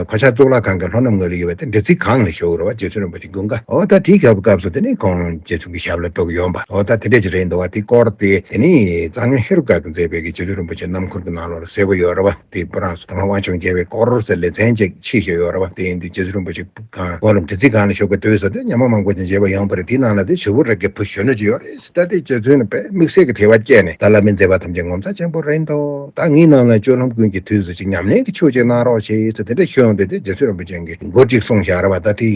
གོ་ཆ་གཙུག་ལག་ཁང་གི་ལྷོ་ནུབ་ངོས་ལ་ཡོད་པའི་དེ་འབྲི་རྩིས་སྒང་ལ་བཞུགས་རེད་བ། རྗེ་བཙུན་རིན་པོ་ཆེ་དགུན་ཁ། འོ་ད་དེའི་སྐབས་སྐབས་སུ་དེ་ནས་ཁོང་རྗེ་བཙུན་གྱི་ཞབས་ལ་གཏུགས་ཡོང་པ། འོ་ད་དེ་འདྲ་ཅིག་རེད་འདུག་བ། དེ་སྐོར་དེ་དེ་ནས་གཙང་སྨྱོན་ཧེ་རུ་ཀ་གིས་མཛད་པའི་གི་རྗེ་བཙུན་རིན་པོ་ཆེ་རྣམ་མཁོར་གྱི་ནང་ལོགས་ལ་གསལ་པོ་ཡོད་རེད་བ། དེ་སྤ་རང་སུ་དྷརྨ་དབང་ཕྱུག་མཇལ་བའི་སྐོར་ཟེར་ལེ་ཚན་ཅིག་ཕྱིས་བཞག་ཡོད་རེད་བ། དེ་ཡིན་དུས་རྗེ་བཙུན་རིན་པོ་ཆེ་གང་འོག་ལ་འབྲི་རྩིས་སྒང་ལ་བཞུགས་པའི་དུས་སུ་དེ་ཉམས་མང་པོ་ཅིག་མཇལ་བ་ཡོང་པ་རེད། དེའི་ནང་ལ་དེ་ཞུ་བོ་ར་གི་བུ་གཞོན་ནུ་ཅིག་ཡོད་རེད། ད་དེ་རྗེ་བཙུན་ནི་དཔེ་དམིགས་བསལ་གྱི་དད་པ་སྐྱེས་ནས། ད་བླ་མའི་མཛད་པ་ཐམས་ཅད་ངོ་མཚར་ཆེན་པོ་རེད་འདུག། ད་ངའི་ནང་ལ་སྤྱོད་ལམ་ཀུན་གྱི་དུས་སུ་ཅིག་ཉམས་ལེན་གྱི་ཆོས་ཅིག་གནང་རོགས་བྱེད་ཟེར་དེ་འདྲ་ཞུས་ཡོང་དུས་དེ་རྗེ་བཙུན་རིན་པོ་ཆེ་གིས་མགུར་ཅིག་གསུངས་བཞག་རེད་བ། ད་དེ་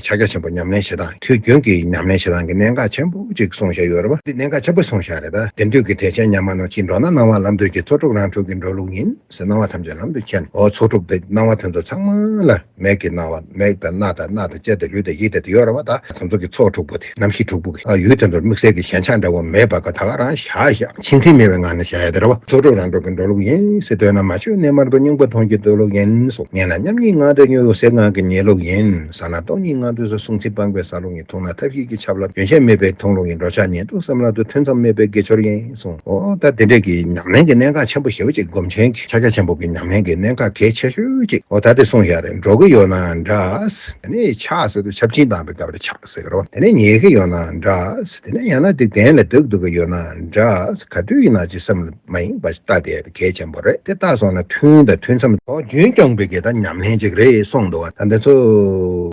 ཕྱག་རྒྱ་ཆེན་པོ་ཉམས་ལེན་བྱེད་སྟངས། དུས་རྒྱུན་གྱི་ཉམས་ལེན་བྱེད་སྟངས་ཀྱི་གནད་འགག་ཆེན་པོ་ཅིག་གསུངས་བཞག་ཡོད་རེད་བ། དེ་གནད་འགག་ཆེན་པོ་གསུངས་བཞག་རེད། ད་དེང་དུས་ཀྱི་དད་ཅན་ཉམས་མང་རྣམས་ཀྱིས། འགྲོ་ན་སྣང་བ་ལམ་དུ་སྐྱེ། ཚོགས་དྲུག་རང་གྲོལ་གྱི་འགྲོ་ལུགས་ཡིན། ཟེར། སྣང་བ་ཐམས་ཅད་ལམ་དུ་ཁྱེར་ནས། འོ་ཚོགས་དྲུག་དེ་སྣང་བ་དེ་ཚོ་ཚང་མ་ལ་མིག་གི་སྣང་བ། མིག་དང་རྣ་དང་སྣ་དང་ལྕེ་དང་ལུས་དང་ཡིད་དང་དེ་ཡོད་རེད་བ། ད་དེ་ཚོ་གི་ཚོགས་དྲུག་པོ་དེ། རྣམ་ཤེས་དྲུག་པོ་གི་ཨ་ཡུལ་དེ་ཚོར་དམིགས་བསལ་གྱི་ཞེན་ཆགས་འདྲ་བོ་མེད་པ་གི་ད་ག་རང་བཞག་བཞག། འཆིང་ཐིག་མེད་པའི་ངང་ནས་བཞག་ཡ་དེ་རེད་བ། ཚོགས་དྲུག་རང་གྲོལ་གྱི་འགྲོ་ལུགས་ཡིན་ཟེར། འདོད་ན་མ་བཅོས་གནས་མལ་དུ། སྙིང་པོ་མཐོང་གྱུར་འདོད་ལུགས་ཡིན་གསུངས། ངེས་ན་མཉམ་ཉིད་ངང་དུ་གཉིད་ལུགས། ཟེར་ངང་གི་གཉིད་ལུགས་ཡིན། ཟ་ན་སྟོང་ཉིད་ངང་དུ་ཟ། བསྲུང་ཚིག་སྤངས་པའི་ཟ་ལུགས་ཡིན། འཐུང་ན་ཐབས་ཤེས་ཀྱི་ཆབ་ལ་རྒྱུན་ཆད་མེད་པའི་འཐུང་ལུགས་ཡིན། འགྲོ་འཆག་ཉལ་འདུག་བསམ་ལམ་དུ། ཐུན་མཚམས་མེད་པའི་དགེ་སྦྱོར་ཡིན་གསུངས། འོ་ད་དེ་འདྲས་ཀྱི་ཉམས་ལེན་གྱི་གནད་འགག་ཆེན་པོ་ཞེ་པོ་ཅིག། སྒོམ་ཆེན་གྱི་ཕྱག་རྒྱ་ཆེན་པོ་གི་ཉམས་ལེན་གྱི་གནད་འགག་གལ་ཆེ་ཤོས་ཅིག། འོ་ད་དེ་གསུངས་བཞག་རེད། འགྲོ་གི་ཡོད་ན་འདྲ། དེ་ནས་ཆགས་ཟེར་དུས་ཆབ་ཆེན་བཏང་པའི་སྐབས་རེད། ཆགས་ཟེར་གི་རེད། དེ་ནས་ཉལ་གི་ཡོད་ན་འདྲ། དེ་ནས་ཡང་ན་དེ་གདན་ལ་འདུག་འདུག་གི་ཡོད་ན་འདྲ། ག་དུས་ཡིན་ན་ཅིག་སེམས་ལ་མ་ཡེངས་པ་ཞིག་ལྟ་བསྡད་ཡ་དེ་གལ་ཆེན་པོ་རེད། དེ་ལྟ་སོང་ན་ཐུན་དང་ཐུན་མཚམས་ཐོག་རྒྱུན་སྐྱོང་བའི་གི་ད་ཉམས་ལེན་ཅིག་རེད་གསུངས་འདུག་བ། ད་འདི་ཚོ་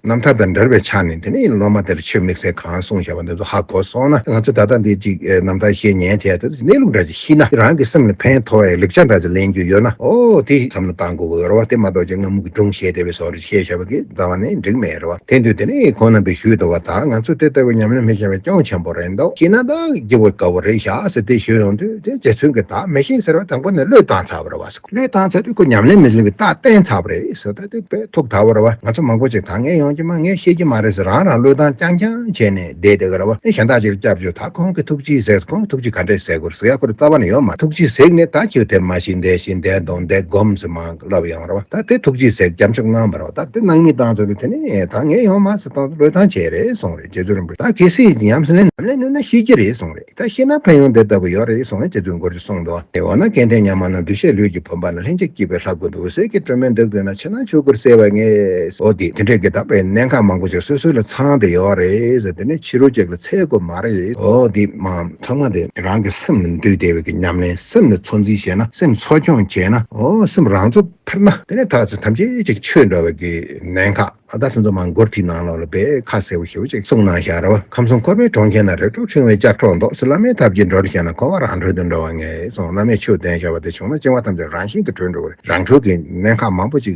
རྣམ་ཐར་དང་འབྲེལ་བའི་ཆ་ནས་དེ་ནས་སློབ་མ་དེར་ཆོས་དམིགས་བསལ་གང་གསུངས་བཞག་པ་འདི་ཚོ་ཧ་གོ་སོང་ན། ང་ཚོ་ད་ལྟ་འདི་ཅིག་རྣམ་ཐར་བཤད་ཉན་བྱས་དེ་གནས་ལུགས་འདྲ་ཅིག་ཤེས་ན། རང་གི་སེམས་ལ་ཕན་ཐོགས་ཡ་ལེགས་ཆ་འདྲ་ཅིག་ལེན་རྒྱུ་ཡོད་ན། ཨོ་དེ་བསམ་བློ་བཏང་དགོས་ཀྱི་ཡོད་རེད་བ། དེ་མ་གཏོགས་ཅིག་སྔ་མོ་གི་སྒྲུང་བཤད་བསྡད་པའི་བཟོ་འདྲ་བཤད་བཞག་པ་གི་རྩ་བ་ནས་འགྲིག་མེད་རེད་བ། དེ་དུས་དེ་ནས་ཁོང་རྣམ་པས་ཞུས་འདུག་བ། ད་ང་ཚོ་དེ་ལྟ་བུའི་ཉམས་ལེན་མི་བྱེད་པ་ཅུང་ཆེན་པོ་རེད་འདུག། ཤེས་ན་ད་སྐྱིད་པོ་དགའ་བོ་རེད་ཤག་ཟེར་དེ་ཞུས་ཡོང་དུས། དེ་རྗེ་བཙུན་གྱིས་ད་མི་ཤེས་ཟེར་བ་དང་པོ་ནས་བློས་བཏང་ཚར་བ་རེད་བ། བློས་བཏང་ཚར་དུས་ཁོ་ཉམས་ལེན་མི་ལེན་གྱི་རྟགས་བསྟན་ཚར་བ་རེད་ཟེར། ད་དེ་དཔེ་ཐུགས་དག་པོ་རེད་བ། ང་ཚོ་མང་པོ་ཅིག་ད་ངས་ཡོང་གི་མ། ངས་ཤེས་ཀྱི་མ་རེད་ཟེར་རང་རང་བློས་བཏང་རྐྱང་རྐྱང་བྱས་ནས་བསྡད་བསྡད་ཀྱི་རེད་བ། ཨེ་གཞན་དག་ཅིག་ལ་སྐྱབས་བཅོལ། ད་ཁོང་གིས་ཐུགས་རྗེས་གཟིགས། ཁོང་གིས་ཐུགས་རྗེ་ག་འདྲས་གཟིགས་དགོས་ཟེར་ཡ་ཁོ་རང་རྩ་བ་ནས་ཡོད་མ། ཐུགས་རྗེས་གཟིགས་ནས་ད་ཁྱོད་དེ་མ་ཤེས། འདི་ཤེས། འདི་འདོན། འདི་སྒོམ་ཟེར་མར་ལབ་ཡོང་རེད་བ། ད་དེ་ཐུགས་རྗེས་གཟིགས། སྐྱབས་མཆོག་གནང་བ་རེད་བ། ད་དེ་སྣང་མེད་བཏང་ཚར་དུས་དེ་ནས་ད་ངས་ཡོང་མ་ཟེར་བཏང་། བློས་བཏང་བྱས་རེད་གསུངས་རེད། རྗེ་བཙུན་རིན་པོ་ཆེ། ད་གལ་སྲིད་ཉམས་སུ་ལེན་ཉམས་ལེན་ནུས་ན་ཤེས་ཀྱི་རེད་གསུངས་རེད། ད་ཤེས་ན་ཕན་ཡོན་དེ་ལྟ་བུ་ཡོད་རེད་གསུངས་རེད། རྗེ་བཙུན་མགུར་གྱིས་གསུངས་འདུག། དེ་འོ་ན་སྐལ་ལྡན་ཉམས་མང་རྣམས། འདུ་ཤེས་ལུས་ཀྱི་བུམ་པ་ན། ལྷན་ཅིག་སྐྱེས་པའི་ལྷ་སྐུ་འདུ། འོད་གསལ་གྱི་སྒྲོན་མེ་འདི་བསྡུས་ན། ཕྱི་ནང་ཆོས་སྐུར་གསལ་བར་ངེས། འོ་དེ་དེ་འདྲས་ཀྱི་ད་དཔེ་གནད་འགག་མང་པོ་ཞིག་སོ་སོ་ལ་ཚང་བསྡད་ཡོད་རེད་ཟེར། དེ་ནས་ཕྱི་རོལ་ཅིག་ལ་འཚོལ་དགོས་མ་རེད། འོ་དེ་མ་ཚང་མ་དེ་རང་གི་སེམས་ལ་འདུས་བསྡད་པའི་གི་ཉམས་ལེན། སེམས་ལ་ཚོད་འཛིན་བྱས་ན། སེམས་འཚོ་སྐྱོང་བྱས་ན། འོ་སེམས་རང་ཚོ་འཕེལ་ན། དེ་ནས་ཐག་ཆོད་ཐམས་ཅད་ཅིག་ཆོས་འདྲ་བའི་གི་གནད་འགག། ཨ། ད་སོ་སོ་མ་མགུར་དེའི་ནང་ལོགས་ལ་དཔེ་ཁ་གསལ་པོ་ཞེ་པོ་ཅིག་གསུངས་གནང་བཞག་རེད་བ། ཁམས་གསུམ་འཁོར་བའི་གྲོང་ཁྱེར་ན། རིགས་དྲུག་ཕྲེང་བའི་ལྕགས་སྒྲོག་འདོགས་ཟེར། བླ་མའི་ཐབས་ཀྱིས་འགྲོ་རུ་བྱས་ན། འཁོར་བ་རང་གྲོལ་དུ་འགྲོ་བར་ངེས་གསུངས། བླ་མས་ཆོས་བསྟན་བཞག་པ་དེ་བྱུང་ན་བྱིང་བ་ཐམས་ཅད་རང་བཞིན་གྱིས་གྲོལ་འགྲོ་བ་རེད། རང་གྲོལ་གྱི་གནད་འགག་མང་པོ་ཅིག་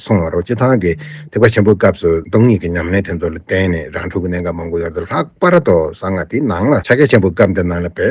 གསུངས་པ་རེད་བ། སྤྱིར་བཏང་གི་ཐེག་པ་ཆེན་པོའི་སྐབས་སུ་སྟོང་ཉིད་ཀྱི་ཉམས་ལེན་དེ་ཚོ་ལ་བརྟེན་ནས་རང་གྲོལ་གྱི་གནད་འགག་མང་པོ་ཡོད་རེད། ལྷག་པར་དུ་གསང་སྔགས་དེའི་ནང་ལ་ཕྱག་རྒྱ་ཆེན་པོའི་སྐབས་འདི་ནང་ལ་དཔེ་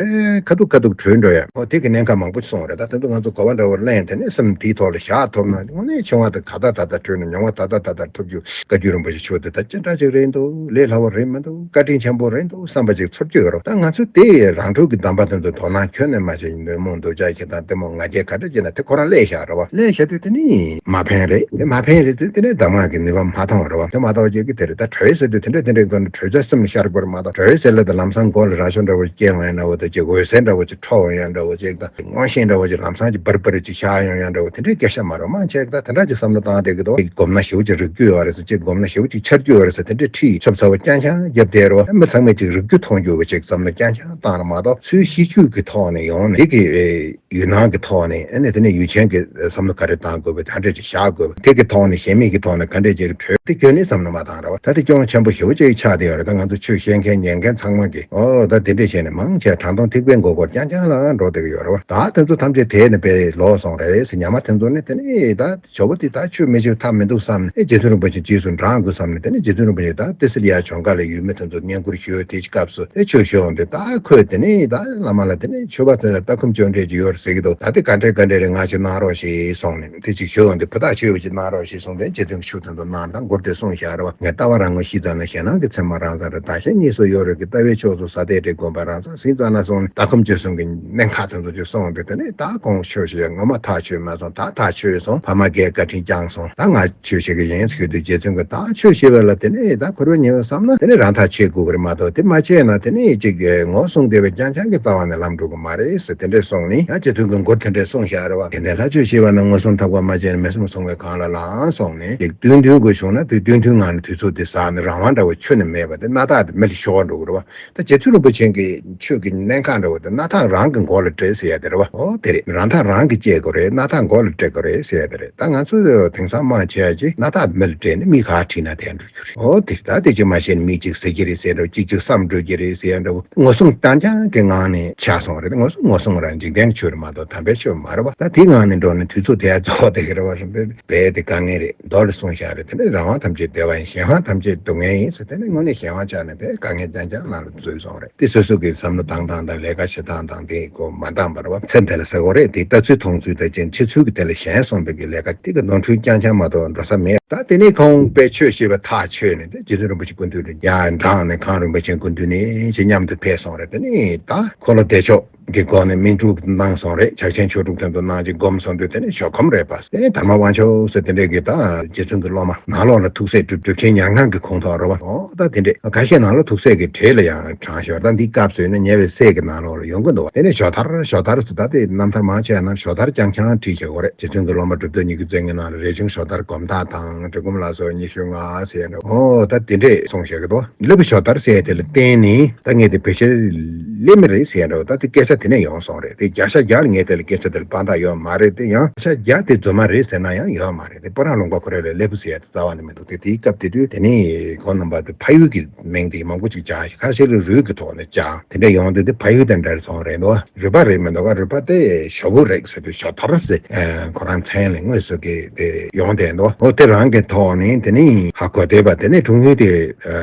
ཁ་ཐུག་ཁ་ཐུག་གྲོལ་འགྲོ་ཡ། འོ་དེ་གི་གནད་འགག་མང་པོ་གསུངས་པ་རེད། ད་དེ་ཚོ་ང་ཚོ་གོ་བ་འདྲ་བོར་ལེན། དེ་ནས་སེམས་དེའི་ཐོག་ལ་བཞག་ཐུབ་ན། དངོས་གནས་བྱིང་བ་དེ་ད་ལྟ་ད་ལྟ་གྲོལ་ནས། མྱོང་བ་ད་ལྟ་ད་ལྟ་ཐོབ་རྒྱུ། བཀའ་བརྒྱུད་རིན་པོ་ཆེ་ཆོས་འདི་ད་ཅི་འདྲ་ཅིག་རེད་འདུག། ལས་སླ་བོ་རེད་མི་འདུག། བཀའ་དྲིན་ཆེན་པོ་རེད་འདུག་བསམ་པ་ཅིག་ཚོར་རྒྱུ་ཡོད་རེད། ད་ང་ཚོས་དེ་རང་གྲོལ་གྱི་གདམས་པ་དེ་ཚོ་དོ་སྣང་ཁྱོན་ནས་མ་བྱས། འདོད་མོ་འདོད་ཆགས་ཞེ་སྡང་གཏི་མུག་ང་རྒྱལ་ག་འདྲ་ཅིག་ན་དེ་ཁོ་རང་སླེབས་བཞག་རེད་བ། སླེབས་བཞག་དུས་དེ་ནི་མ་ཕན་རེད། དེ་མ་ཕན་རེད་དུས་དེ་ནས་གདམས་ངག་གི་ནུས་པ་མ་ཐོན་པ་རེད་བ། དེ་མ་གཏོགས་ཅིག་གི་དེ་རེད། ད་གྲོལ་ཟེར་དུས་དེ་འདྲ་དེ་འདྲ་གི་གྲོལ་བྱ་སེམས་ལ་ཤར་དགོས་རེད་མ་གཏོགས། གྲོལ་ཟེར་ལ་ད་ལམ་སང་མགོ་ལ་རྭ་ཅོ་འདྲ་བོ་སྐྱེ་འོང་ཡ་འདྲ་བོ་དང་ཅིག། འོད་ཟེར་འདྲ་བོ་ཅིག་འཕྲོ་འོང་ཡ་འདྲ་བོ་ཅིག་དང་། མངོན་ཤེས་འདྲ་བོ་ཅིག་ལམ་སང་ཅིག་འབར་འབར་ཅིག་ཤར་ཡོང་ཡ་འདྲ་བོ་དེ་འདྲའི་སྐད་ཆ་མ་རེད། མང་ཆེ་ད་དེ་འདྲ་ཅིག་བསམ་བློ་བཏང་བསྡད་ཀྱི་འདུག། སྒོམ་ན་ཞེ་པོ་ཅིག་རིག་རྒྱུ་ཡོད་རེད་ཟེར། ཅིག་སྒོམ་ན་ཞེ་པོ་ཅིག་འཆར་རྒྱུ་ཡོད་རེད་ཟེར། དེ་འདྲའི་ཁྲིད་ཚབ་ཚ་བོ་རྐྱང་རྐྱང་རྒྱབ་བསྡད་རེད་བ། མི་ཚང་མས་ཅིག་རིག་རྒྱུ་མཐོང་རྒྱུ་བོ་ཅིག་བསམ་བློ་རྐྱང་རྐྱང་བཏང་རེད་མ་གཏོགས། ཚུལ་ཤེས་རྒྱུད་ཀྱི་ཐོག་ནས་ཡོང་ནས། དེ་གི་ཡུལ་སྣང་གི་ཐོག་ནས། ཨ་ནི་དེ་ནས་ཡུལ་ཅན་གྱི་བསམ་བློ་ག་རེ་བཏང་དགོས་པ་དེ་འདྲ་ཅིག་བཞག་དགོས་པ། དེ་གི་ཐོག་ནས་གཞན་མིག་གི་ཐོག་ནས་ག་འདྲ་ཅིག་གྲོལ། དེ་ཁྱོན་ནས་བསམ་བློ་མ་བཏང་རེད་བ། ད་དེ་ཅུང་ཆེན་པོ་ཞེ་པོ་ཅིག་ཆགས་བསྡད་ཡོད་རེད། ད་ང་ཚོ་ཆོས་བཤད་མཁན་ཉན་མཁན་ཚང་མ་གིས། ཨོ་ད་དེ་འདྲས་བྱས་ནས་མང་ཆེ་དྲང་དོན་ཐེག་པའི་མགོ་སྐོར་རྐྱང་རྐྱང་ལ་འགྲོ་བསྡད་ཀྱི་ཡོད་རེད་བ། ད་དེ་ཚོ་ཐམས་ཅད་དེད་ནས་དཔེ་ལོག་སོང་རེད་ཟེར། ཉི་མ་དེ་ཚོ་ནས་དེ་ནས་ད་ཇོ་བོ་དེ་ད་ཆོས་མི་བྱེད་ཐབས་མི་འདུག་བསམ་ནས། ཨེ་རྗེ་བཙུན་རིན་པོ་ཆེ་རྗེས་ སུ་འབྲང་དགོས་བསམ་ནས། དེ་ནས་རྗེ་བཙུན་རིན་པོ་ཆེ་ད་ཏི་སེ་ལི་ཡ་ལྗོངས་མཁར་ལ་ཡུལ་མི་དེ་ཚོ་བསྙེན་བཀུར་ཞུ་དེ་སྐབས་སུ་དེ་ཆོས་ཞུ་འོང་དུས། ད་ཁོས་དེ་ནས་ད་བླ་མ་ལ་དེ་ནས་མཆོད་པ་དེ་ལ་ལྟ་སྒོམ་སྤྱོད་འབྲས་ཅིག་ཡོད་རེད་ཟེར་གྱི་འདུག་ད་དེ་ག་འདྲས་ག་འདྲས་རེད། ང་ཅིག་གནང་རོགས་ཞེས་གསུངས་ནས། དེ་ཅིག་ཞུ་འོང་དུས། བུ་དག་ཁྱོད་ཀྱིས་ཅིག་གནང་རོགས་ཞེས་གསུངས་ཏེ། རྗེ་བཙུན་གྱིས་ཆུ་དེ་ཚོ་གནང་དང་མགུར་དེ་གསུངས་བཞག་རེད་བ། ངས་ལྟ་བ་རང་ངོ་ཤེས་ཙམ་ན། ཞེ་སྡང་གི་མཚན་མ་རང་ཙམ་རེད། བདག་གཞན་གཉིས་སུ་ཡོད་རེད་ཀྱི། ལྟ་བའི་ཕྱོགས་སུ་ས་དེ་འདྲའི་དགོན་པ་རང་ཙམ་ཟིན་ཙམ་ན་གསུངས་ནས། ལྟ་སྒོམ་སྤྱོད་གསུམ་གྱི་གནད་འགག་དེ་ཚོ་ཅིག་གསུངས་ཏེ། དེ་ནས་ད་ཁོང་ཆོས་ཞུ་ཡ་ངོ་མ་ཐག་ཆོད་མ་སོང་། ད་ཐག་ཆོད་སོང་། ཕ་མ་གིས་བཀའ་དྲིན་བསྐྱངས་སོང་། ད་ང་ཆོས་བྱེད་ཀྱི་ཡིན་ཟེར་དུས། རྗེ་བཙུན་གྱིས་ད་ཆོས་བྱེད་པ་ལ་དེ་ནས་ད་ཁོ་རང་ཉེ་བ་བསམ་ན་དེ་ནས་རང་ཐག་ཆོད་དགོས་ཀྱི་རེད་མ་གཏོགས། དེ་མ་བྱས་ན་དེ་ནས་ཅིག་ངོ་བསྲུང་བསྡད་པའི་རྐྱང་རྐྱང་གི་རྩ་བ་ནས་ལམ་འགྲོ་གི་མ་རེད་ཟེར། དེ་འདྲས་གསུངས་ནས། ཡང་རྗེ་བཙུན་གྱིས་མགུར་དེ་འདྲས་གསུངས་བཞག་རེད་བ། དེ་ནས་ལྷ་ཆོས་བྱེད་པ་ན། ངོ་བསྲུང་ཐབས་ཀ་མ་བྱས་ན། མི་བསྲུང་བསྲུང་བའི་གང་ལ་ལའང་གསུངས་ནས། ཅིག་སྟོན་ཐུན་དགོས་བྱུང་ན་དེ་སྟོན་ཐུན་ངང་ནས་དུས་ཚོད་དེ་ཟག་ནས་རང་དབང་འདྲ་བོ་ཁྱོན་ནས་མེད་པ་དེ། སྣ་ཐག་དེ་མེ་ལ་ཤོར་འགྲོ་གི་རེད་བ། ད་རྗེ་བཙུན་རིན་པོ་ཆེ་གི་ཆོས་ཀྱི་གནད་འགག་འདྲ་བོ་དེ་སྣ་ཐག་རང་གི་མགོ་ལ་སྤྲད་ཟེར་ཡ་དེ་རེད་བ། ཨོ་དེ་རེད། རང་ཐག་རང་གིས་བཅད་དགོས་རེད། སྣ་ཐག་མགོ་ལ་སྤྲད་དགོས་རེད་ཟེར་ཡ་དེ་རེད། ད་ང་ཚོས་དེང་སང་མང་ཆེ་བ་ཅིག་སྣ་ཐག་མེ་ལ་སྤྲད་ནས་མིག་ག་ཁྲིད་ན་དེ་འགྲོ་རྒྱུ་རེད། ཨོ་དེ་ད་དེ་ཅིག་མ་ཤེས་ནས་མིག་ཅིག་ཟེར་གྱི་རེད་ཟེར་འདྲ་བོ། གཅིག་ཅིག་བསམ་འགྲོ་གི་རེད་ཟེར་ཡ་འདྲ་བོ། ངོ་བསྲུང་རྐྱང་རྐྱང་གི་ངང་ནས་ཆགས་སོང་རེད། ངོ་བསྲུང་ངོ་བསྲུང་རང་འཇིག་རྟེན་གྱི་ཆོས་རེད་མ་གཏོགས་དམ་པའི་ཆོས་མ་རེད་བ། ད་དེའི་ངང་ནས་འགྲོ་ནས་དུས་ཚོད་དེ་ཡ་རྫོགས་བསྡད་ཀྱི་རེད་བ། རིམ་པས་རྦད་དེ་དཀའ་ངལ་རེད། མདོ་ལ་གསུངས་བཞག་རེད། དེ་ནས་རང་དབང་ཐམས་ཅད་བདེ་བ་ཡིན། གཞན་དབང་ཐམས་ཅད་སྡུག་བསྔལ་ཡིན་ཟེར། དེ་ནས་དངོས་གནས་གཞན་དབང་བཅག་ནས་དེ་དཀའ་ངལ་རྐྱང་རྐྱང་ནང་ལ་འཛུལ་སོང་རེད། དེ་སོ་སོ་གི་བསམ་བློ་བཏང་སྟངས་དང་ལས་ཀ་བྱེད་སྟངས་དང་དེ་གོ་མ་འདང་བ་རེད་བ། ཚེ་འདི་ལ་ཟེར་དགོས་རེད། དེ་ལྟ་ཚུལ་མཐོང་ཚུལ་དང་རྐྱེན་བྱེད་ཚུལ་གྱི་དེ་ལ་ཞེན་སོང་བའི་གི་ལས་ཀ་དེ་གི་ནོར་འཁྲུལ་རྐྱང་རྐྱང་མ་གཏོགས་འགྲོ་ས་མེད། ད་དེ་ནས་ཁོང་དཔེ་ཆོས་བཤད་པ་ཐག་ཆོད་ནས། དེ་རྗེ་བཙུན་རིན་པོ་ཆེ་སྐུ་མདུན་དུ་ཡར་འབྲངས་ནས། གངས་རིན་པོ་ཆེའི་སྐུ་མདུན་ནས་ཅིག་མཉམ་དུ་ཕེབས་སོང་རེད། དེ་ནས་ད་འཁོར་ལོ་བདེ་མཆོག་གི་སྒོ་ནས་སྨིན་དྲུག་གནང་སོང་རེད། ཕྱག་ཆེན་མཆོག་དྲུག་དེ་ཚོ་གནང་ཅིག་སྒོམ་སོང་དུས། དེ་ནས་ཞོགས་ཁོམ་རེད་པ། དེ་ནས་དར་མ་དབང་ཕྱུག་ཟེར་དེ་འདྲས་ཀྱི་ད་རྗེ་བཙུན་གྱི་སློབ་མ། ནང་ལོགས་ལ་ཐུགས་སྲས་གྲུབ་གྲུབ་ཆེན་ཉལ་ཁང་གི་ཁོངས་གཏོགས་རེད་པ། ཨོ་ད་དེ་འདྲས། ཁ་ཤས་ནང་ལོགས་ཐུགས་སྲས་ཀྱི་གྲས་ལ་ཡང་བགྲངས་ཤག་ད་འདི་སྐབས་སུ་ཡིན་ན་ཉེ་བའི་སྲས་ཀྱི་ནང་ལོགས་ལ་ཡོང་གི་འདུག་དེ་ནས་ཞོ་དར་ཞོ་དར་ཟེར། ད་དེ་རྣམ་ཐར་མང་ཆེ་བ་ནང་ཞོ་དར་རྐྱང་རྐྱང་བྲིས་བཞག་ཡོད་རེད། རྗེ་བཙུན་གྱི་སློབ་མ་གྲུབ་ཐོབ་ཉི་ཤུ་རྩ་གཉིས་ནང་ལ་རས་ཆུང་ཞོ་དར་སྒོམ་ཐག་དང་། གྲི་གུམ་ལ་སོགས་ཉི་ཤུ་ལྔ་ཟེར་ཡ་འདྲ། ཨོ་ད་དེ་འདྲས་གསུངས་བཞག་གི་འདུག་སླེ་པོ་ཞོ་དར་ཟེར་ཡ་དེ་ལ་བརྟེན་ནས་ད་ངས་དེ་བེད་སྤྱོད་ལེན་མི་རེད་ཟེར་ཡ་འདྲ་བོ། ད་དེ་སྐད་ཆ་དེ་ནས་ཡོང་སོང་རེད། དེ་བརྒྱ་ཆ་བརྒྱ་ལ་ངས་དེ་ལ་སྐད་ཆ་དེ་ལ་དཔང་རྟགས་ཡོད་མ་རེད། དེ་ཡང་བརྒྱ་ཆ་བརྒྱ་དེ་རྫུན་མ་རེད་ཟེར་ན་ཡང་ཡོད་མ་རེད། དེ་སྤུ་རང་ལུང་པ་ཁོ་རང་ལ་སླེ་པོ་ཟེར་ཡ་དེ་རྩ་བ་ནས་མི་འདུག་དེ་དེའི་སྐབས་དེ་དུས་དེ་ནས་ཁོང་རྣམ་པ་དེ་ཕ་ཡུལ་གྱི་མིང་དེ་མང་པོ་ཅིག་སྦྱངས་ཤག་ཁ་ཤས་ལ་རུས་ཀྱི་ཐོག་ནས་སྦྱངས། དེ་འདྲ་ཡོང་དུས་དེ་ཕ་ཡུལ་དང་འདྲ་སོང་རེད་འདུག་རུས་པ་རེད་མི་འདུག་ག་རུས་པ་དེ་ཞོ་བོ་རེད་ཟེར་དུས་ཞོ་དར་ཟེར། ཁོ་རང་མཚན་ལ་དངོས་སུ་གི་དེ་ཡོང་བསྡད་འདུག་འོ་དེ་རང་གི་ཐོག་ནས་དེ་ནས་ཧ་གོ་བསྡད་པ། དེ་ནས་གྲུང་ཡུལ་དེ་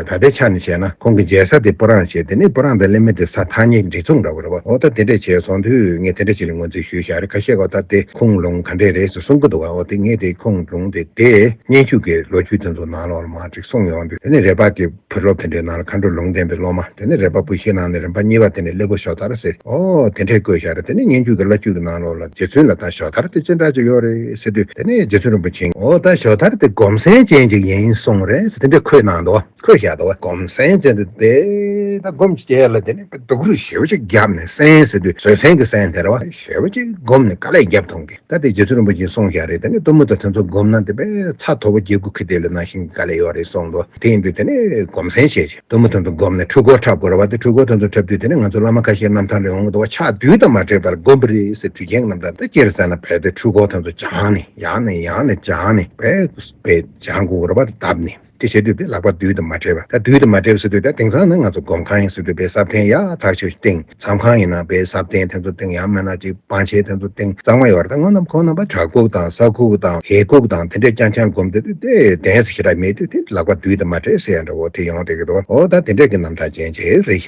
ད་ལྟའི་ཆ་ནས་བཤད་ན་ཁོང་གི་མཇལ་ས་དེ་སྤུ་རང་བྱས། དེ་ནས་སྤུ་རང་དང་སླེ་མི་དེ་ས་ཐ་སྙད་འདྲེས་མཚུངས་འདྲ་བོ་རེད་བ། འོ་ད་དེ་འདྲས་བྱས་སོང་དུས་ངས་དེ་འདྲ་ཅིག་ལ་ངོས་འཛིན་ཞུས་བཞག་རེད། ཁ་ཤས་ག་ད་དེ་ཁུངས་ལུང་ག་འདྲས་རེད་ཟེར་གསུང་གི་འདུག་བ། འོ་དེ་ངས་དེ་ཁུངས་ལུང་དེ་དེ་སྙན་བརྒྱུད་ཀྱི་ལོ་རྒྱུས་དེ་ཚོ་ནང་ལོགས་ལ་མར་ཅིག་གསུངས་ཡོང་དུས། དེ་ནས་རས་པ་གི་བུ་སློབ་དེ་འདྲའི་ནང་ལ་མཁའ་འགྲོ་ལུང་བསྟན་པའི་སློབ་མ། དེ་ནས་རས་པ་སྤུ་ཤིང་ནང་ནས་རིམ་པ་གཉིས་པ་དེ་ནས་སླེ་པོ་ཞོ་དར་ཟེར། ཨོ་དེ་འདྲས་བཀོད་བཞག་རེད། དེ་ནས་སྙན་བརྒྱུད་ཀྱི་བླ་བརྒྱུད་ཀྱི་ནང་ལོགས་ལ་རྗེ་བཙུན་ལ་ད་ཞོ་དར་དེ་ཅི་འདྲ་ཅིག་ཡོད་རེད་ཟེར་དུས། དེ་ནས་རྗེ་བཙུན་རིན་པོ་ཆེས་ཨོ་ད་ཞོ་དར་དེ་སྒོམ་སྲན་ཅན་ཅིག་ཡིན་གསུངས་རེད་ཟེར། དེ་འདྲས་འཁོད་གནང་འདུག་འཁོད་བཞག་འདུག་སྒོམ་སྲན་ཅན་དེ་དེ་ད་སྒོམ་བྱས་ལ་དེ་ནས་སྡུག་རུས་ཞེ་པོ་ཅིག་བརྒྱབ་ནས། སྲན་ཟེར་དུས་བཟོད་སྲན་གྱི་སྲན་དེ་རེད་བ། ཞེ་པོ་ཅིག་སྒོམ་ནས་དཀའ་ལས་བརྒྱབ་ཐོང་གི། ད་དེ་རྗེ་བཙུན་རིན་པོ་ཆེས་གསུངས་བཞག་རེད། དེ་ནས་གཏུམ་མོ་དང་དེ་ཚོ་བསྒོམས་ན་དེ་དཔེ་ཚ་དོ་པོ་རྒྱལ་པོ་ཁི་དེ་ལ་ནང་བཞིན་དཀའ་ལས་ཡོད་རེད་གསུངས་འདུག་དེ་ཡིན་དུས་དེ་ནས་སྒོམ་སྲན་བྱས་ཤིག་གཏུམ་མོ་དེ་ཚོ་བསྒོམས་ནས་འཁྲུལ་འཁོར་འཁྲབ་དགོས་རེད་བ། དེ་འཁྲུལ་འཁོར་དེ་ཚོ་འཁྲབ་དུས་དེ་ནས་ང་ཚོ་བླ་མ་ཁ་ཤས་རྣམ་ཐར་ལ་ཡོང་གི་འདུག་བ། ཕྱག་དུས་དང་མ་བྲལ་བར་བསྒོམ་པ་རེད་ཟེར། དུས་རྒྱུན་རྣམ་ཐར་དེ་ཅི་རེད་ཟེར་ན། བལ་དེ་འཁྲུལ་འཁོར་དེ་ཚོ་སྦྱངས་ནས་ཡང་ནས་ཡང་ནས་སྦྱངས་ནས་དཔེ་དཔེ་སྦྱང་དགོས་རེད་བ། དེ་བརྡབས་ནས། དེ་བྱེད་དུས་དེ་ལག་པ་དུས་དང་མ་བྲལ་བ། ད་དུས་དང་མ་བྲལ་བ་ཟེར་དུས་ད་དེང་སང་ནི་ང་ཚོ་སྒོམ་ཁང་ཡིན་ཟེར་དུས་དཔེ་སྲབ་ཐན་ཡག་ཐག་ཆོད་བཏིང་། མཚམས་ཁང་ཡིན་ན་དཔེ་སྲབ་ཐན་དེ་ཚོ་བཏིང་། ཡང་མིན་ན་ཅིག་པང་ཆེན་དེ་ཚོ་བཏིང་། གཙང་མ་ཡོད་རེད། ད་ཁོང་རྣམ་ཁོང་རྣམ་པ་བྲག་ཕུག་དང་ས་ཁུག་དང་ཧེ་ཁུག་དང་དེ་འདྲས་རྐྱང་རྐྱང་སྒོམ་དུས་དེ་གདན་ས་ཞེ་དྲག་མེད་དུས་དེ་ལག་པ་དུས་དང་མ་བྲལ་ཟེར་ཡ་འདྲ་བོ་དེ་ཡོང་བསྡད་ཀྱི་འདུག་འོ་ད་དེ་འདྲས་ཀྱི་རྣམ་ཐར་ཅན་ཅིག་རེད་ཤག